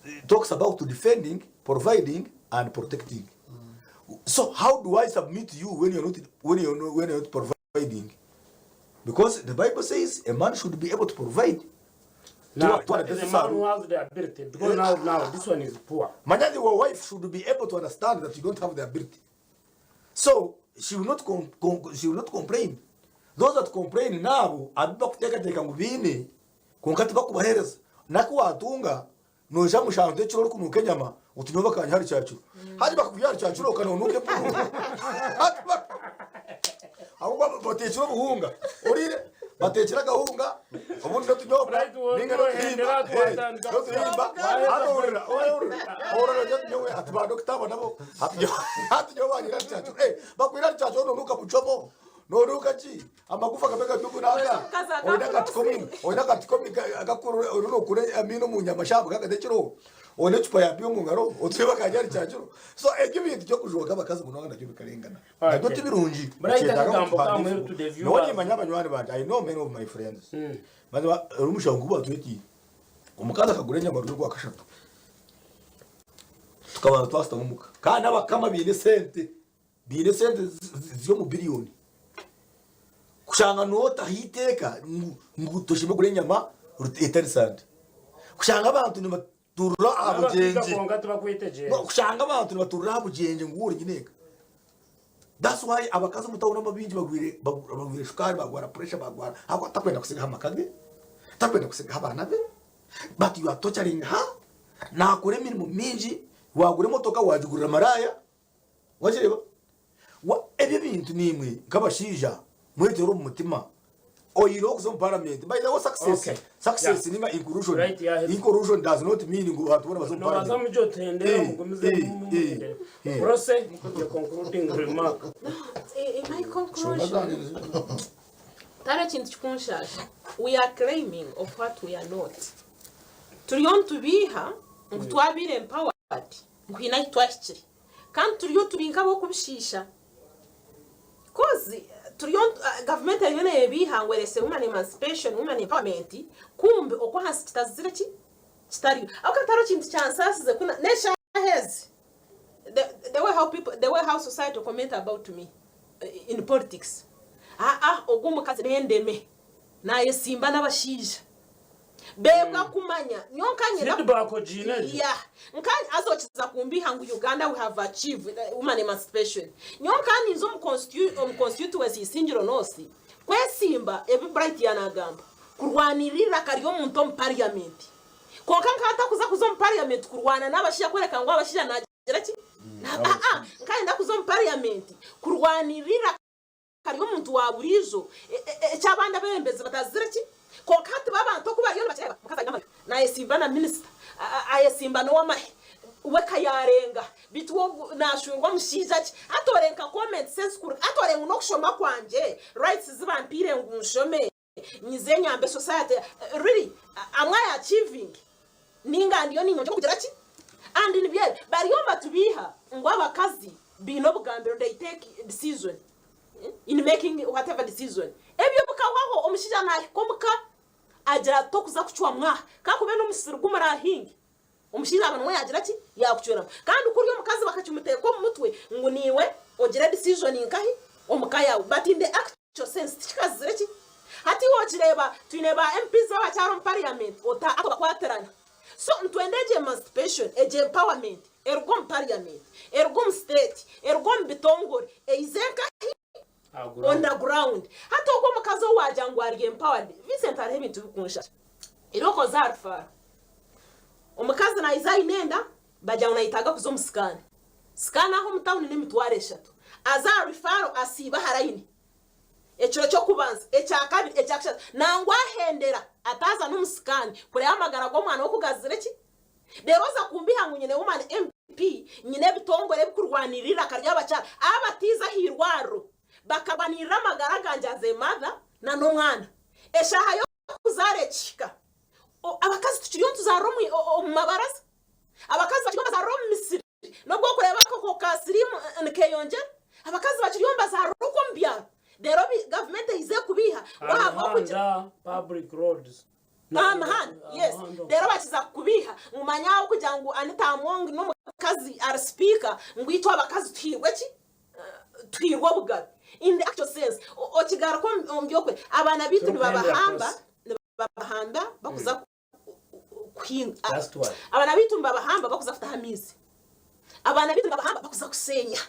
it talks about defending, providing and protecting. So how do I submit to you when you're not when you're not, when you're not providing? Because the Bible says a man should be able to provide. Now, Tuwa- that is a man who has the ability because now, now this one is poor. Manya, your wife should be able to understand that you don't have the ability. So she will not com com she will not complain. Those that complain nabo abu bakuteekateeka ngu baine kwonka tibakubaheereza. Naku waatunga noija mushanju ekiro orikunuuka enyama oti nyowe bakanyiha ahari kyakiro. Hati bakakwiha ahari kyakiro okanonuuka empunu. Hati ahabw'okuba bateekire obuhunga oriire bateekire akahunga obundi n'otunyobwa Right, wo- ninga wo- n'otuhimba hendera twatandika. n'otuhimba hati ohurira ohurira ohurira oti nyowe ati ba dokita aba nabo hati nyowe hati nyowe banyiha ahari kyakiro eh bakwihire ahari kyakiro nonuuka buchomo nonuuka ki amagufa gabe gari ogu n'aga Omukazi oine akati k'omu oine akati k'omu akakuru oriyo nookura amaino omu nyama shaaha mukaaga z'ekiro oine ecupa ya biya omu ngaro otuhe bakarya ahari kyakiro so ebyo ebintu by'okujooga abakazi munonga nabyo bikarengana nabyo Okay. ti birungi Bright Nikyetaaga akagambo ngu kamwe tuhandiike. to the Nyowe viewers. nimanya banywani bangye I know many of my friends mazima hariho omushaho ngu batwetiire omukazi akagura enyama ruri orwakashatu tukabanza twashutama omuka kandi abakama baine esente Baine esente ziri omu biriyoni. Kushanga nootaho eiteeka ngu toshemeriire kugura enyama etari sande. Kushanga abantu nibaturira aha N'abakiga bugyengye. kwonka tibakwetegyereza. Kushanga abantu nibaturira aha bugyengye ngu ori nyineeka. That's why abakazi omu tawuni omu baingi bagwire bagwire shukaari, bagwara puresha, bagwara ahabw'okuba takwenda kutsigaho amaka ge, takwenda kutsigaho abaana be, but you are torturing her, naakora emirimo mingi, waagura emotoka waagigurira maraaya. Wakireeba? Wa- Ebyo ebintu niimwe nk'abashaija mweteere omu mutima oyireho okuza omu parliament. By the way, success, Okay. success Yeah. ninga inclusion. Right, yeah. Inclusion does not mean ngu abantu boona baze omu Nobaza parliament. mujye otendera Eh, mugumize eh, mumugendere. eh, eh. Prose, your concluding remark. In my conclusion, tari ekintu kikunshaasha we are claiming of what we are not turiyo nitubiiha ngu twabaire empowered ngu haine ahu twahikire Kandi turiyo turi nk'ab'okubishiisha. Coz turiyo gavumenti eriyo neebiiha ngu ereetsire woman emancipation, woman empowerment, kumbe okwo ahansi kitazire ki? Kitariyo. Ahabw'okuba tihariho kintu kyansaasize ku n'eshaaha ezi, the the way how people, the way how society comment about me in politics, aa ogu omukazi n'endeme, naayesimba n'abashaija. Beebwa kumanya nyowe nkanye Feedback ogiine egyo? Yeah. Nkanye haza okiza kumbiiha ngu Uganda we have achieved woman emancipation. Nyowe nkaba ninza omu constitu omu constituency Isingiro North kwesimba ebi Bright yanagamba kurwanirira eiraka ry'omuntu omu parliament. Kwonka nkaba ntakuza kuza omu parliament kurwana n'abashaija kworeka ngu abashaija nagira ki? Aa nkaba ndakuza omu parliament kurwanirira eiraka ry'omuntu wa buriijo, eki abandi abeebembezi batazire ki? Kwonka hati bo abantu oku bariyo nibakireeba, omukazi aine amahe, naayesimba na minisita, ayesimba n'ow'amahe, we ka yaarenga, beitu we ogu naashwerwa mushaija ki? Hati ore nka comments ezikuruga, hati ore ngu n'okushoma kwangye, rights zi bampaire ngu nshome, nyize nyambe society, really am I achieving? Ninga ndiyo niinyongyera kugira ki? And nibyo ebi, bariyo nibatubiiha ngu abakazi baine obugambiro, they take decision. in making whatever decision ebyo bikahwaho omushaija nahika omuka agira ati tokuza kucwamu aha kakube nomusiri gumurahinge omushaija aba niwe yagira ki yakucweramu kandi kuri omukazi bakakimuteeka omu mutwe ngu niiwe ogire decision nkahi omuka yaawe but in the actual sense tikikazire ki hati iwe okireeba twine ba MPs abakyara omu parliament ota bakwatirana So nitwenda egyo emancipation, egyo empowerment eruge omu parliament, eruge omu state, eruge omu bitongore, eize nkahi? On the ground. Hati ogwo omukazi ou waagira ngu ari empowered, Vincent hariho ebintu birikunshasha. Irooko oze aha rufaaro. Omukazi naiza aine enda, bagira ngu nayetaaga kuza omu scan. Scan aho omu town n'emitwaro eshatu. Aze aha rufaaro asiibe aha line. Ekiro ky'okubanza, ekya kabiri, ekya kashatu, nangwa ahendera ataaza n'omu sikaani kureeba amagara g'omwana we ku gazire ki. Reero oza kumbiha ngu nyine Woman MP, nyine ebitongore ebikurwanirira eiraka ry'abakyara, abatiize aha irwariro bakarwanirira amagara gangye as a mother na n'omwana. Eshaaha y'okuzaara ekihika, abakazi tukiriyo nituzaarira omu mabaraza, abakazi bakiriyo nibazaarira omu misiri. N'obu orikureeba akakooko ka siriimu nikeyongyera, abakazi bakiriyo nibazaarira okwo omu byaro reero gavumenti eyize kubiiha ngu ahabw'okugira. Aha mihanda, public roads. Aha mihanda, yes. Reero bakiza kukubiiha ngu manya ahabw'okugira ngu Anita Among n'omukazi ari sipiika ngu itwe abakazi tuhairwe ki? Tuhairwe obugabe. In the actual sense, okigaruka omu by'okwe, abaana baitu nibabahamba, nibabahamba bakuza kuhinga. Last one. Abaana baitu nibabahamba bakuza kutaha amaizi. Abaana baitu nibabahamba bakuza kuseenya.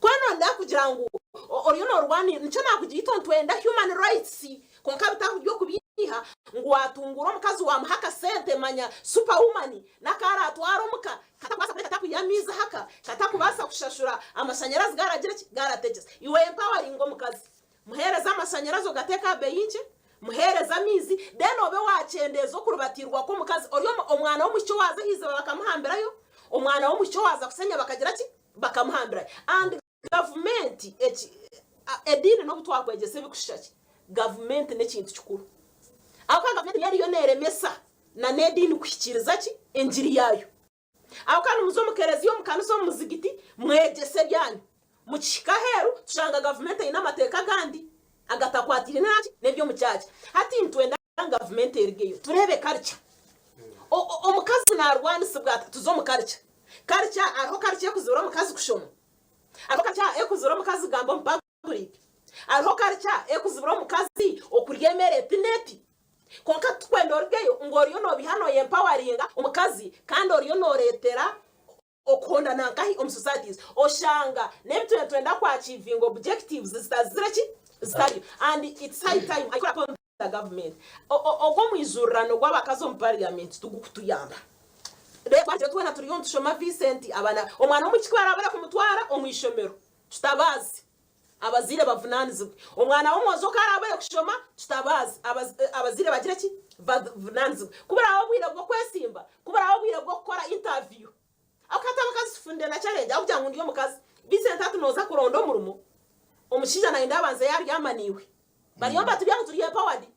Ku nonda kugira ngu oriyo norwanirira, nikyo nakugira itwe nitwenda human rights kwonka bitari by'okubiiha ngu watungura omukazi wamuha akasente manya super woman n'akaratwara omuka katakubaasa kureka atakwiha amaizi ahaka, katakubaasa kushashura amashanyarazi garagira ki garategyesa. Iwe empoweringa omukazi. Muheereze amashanyarazi ogateeke aha beeyi nkye, muheereze amaizi, then obe waakyendeeza okuribatiirwa kw'omukazi ori omu, omwana w'omwishiki owaaza aha iziba bakamuhambirayo, omwana w'omwishiki owaaza kusenya bakagira ki? Bakamuhambirayo. And gavumenti eki, ediini n'obu twakwegyesa ebikushusha ki, gavumenti n'ekintu kikuru. Ahabw'okuba gavumenti niyo eriyo neeremesa na n'ediini kuhikiiriza ki? Engiri yaayo. Aho kandi muze omu kereziya, omu kanisa, omu muzigiti mwegyese ebyanyu. Mukihika aheeru tushanga gavumenti eine amateeka agandi agatakwataine naki n'eby'omu kyakya. Hati nitwenda ngu gavumenti erugeyo tureebe karica. Omukazi naarwanisibwa ata? Tuze omu karica. Karica hariho karica ekuzibira omukazi kushoma? Hariho karica ekuzibira omukazi kugamba omu public? Hariho karica ekuzibira omukazi okurya emere eti n'eti? Kwonka titukwenda orugeyo ngu oriyo nobiha noyempowaringa omukazi kandi oriyo noretera okuhondana nkahi omu societies oshanga nebi twena nitwenda ku achievinga objectives zitazire ki zitariyo and it's high time I call upon the government ogwo omwijurirano gwabakazi omu parliament tigukutuyamba reero twena turiyo nitushoma Vincent abana omwana womwishiki kubarabure kumutwara omwishomero tutabaazi Abazaire bavunanizibwe. Omwana w'omwojo ku araabe ari kushoma, tutabaazi. Abazaire bagire ki? Bavunanizibwe. Ku buraabe obwire bw'okwesimba, ku buraabe obwire bw'okukora intaviyu. Ahabw'okuba hati abakazi tufunire na challenge ahabw'okugira ngu ndi omukazi. Vincent hati nooza kuronda omurimo, omushaija nayenda abanze yaaryama naiwe. Bariyo nibatubwira ngu turi empowered.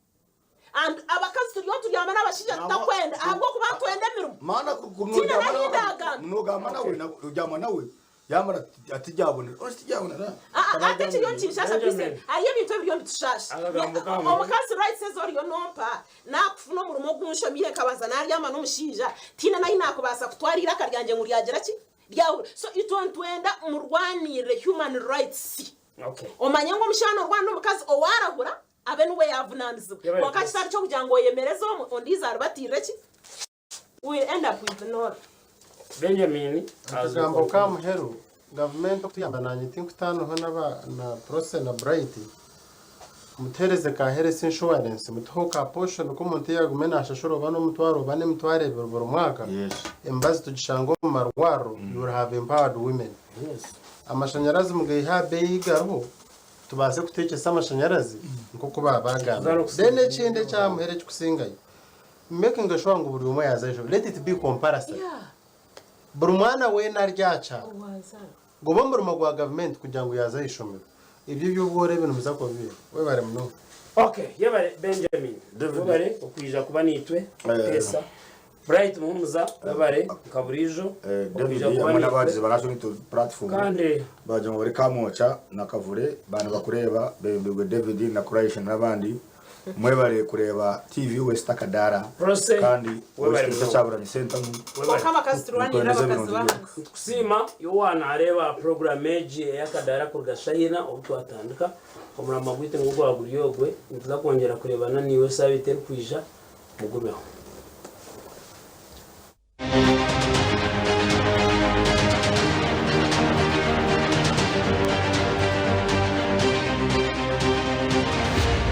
And abakazi turiyo nituryama n'abashaija tutakwenda ahabw'okuba nitwenda emirimo. Maana Tiine n'ahi ndagamba. nogamba nawe oryama nawe yamara atiryabonera ori tiryabonera. Aa ate ekiriyo nikinshasha Benjamin. Vincent hariyo ebintu ebiriyo nibitushasha. Akagambo kamwe. Omukazi rights ezi oriyo nompa nakufuna omurimo ogu nshomiire nkabanza naryama n'omushaija tiine n'ahi nakubaasa kutwara eiraka ryangye ngu ryagira ki ryahurira. So itwe nitwenda murwanirire human rights. Okay. Omanye ngu omushaija norwana n'omukazi owarahura abe niwe yaavunanizibwa. Yebare Kwonka Grace. kitari ky'okugira ngu oyemereze omwe ondiijo aribatiirire ki? We will end up with no. Benjamin Akagambo ka muheru, gavumenti okutuyamba nanye tinkutaanaho naba na Prossy na Bright, mutuhereze ka health insurance mutuheho ka portion k'omuntu eyagume nashashura oba n'omutwaro oba n'emitwaro ebiri buri mwaka, Yes. emibazi tugishange omu marwariro, you will have empowered women. Yes. Amashanyarazi mugaihe aha beeyi ei gariho. Tubaase kuteekyesa amashanyarazi nk'oku baabagambire. Then ekindi ekya muheru ekikusingayo, making sure ngu buri omwe yaaza ah'eishomero. Let it be compulsory. Buri mwana weena ari aha kyaro, gube omurimo gwa gavumenti kugira ngu yaaza ah'eishomero. Ebyo eby'obworo ebi nimuza kubireeba. Webare munonga. Okay, yebare Benjamin. David. Webare okwija kuba naitwe Eh. kuteesa. Bright Muhumuza webare nka buriijo David okwija kuba hamwe naitwe. n'abahagizi ba National Unity Platform Kandi bagira ngu bari Kamwokya na Kavule baaba nibakureeba bebembirwe David na Kuraisha n'abandi mwebare kureeba TV West Akadaara Prossy kandi webare West munonga. Kyagulanyi Ssentamu Webare. Kwonka abakazi turwanirire Nikwendeza abakazi ebirungi b'ahansi. Nitukusiima iwe waanareeba puroguraamu egi ey'akadaara kuruga Shayina obu twatandika. Omurama gwaitu nigwo gwaba guri ogwe. Nituza kwongyera kureebana naiwe saabiiti erikwija. Mugumeho.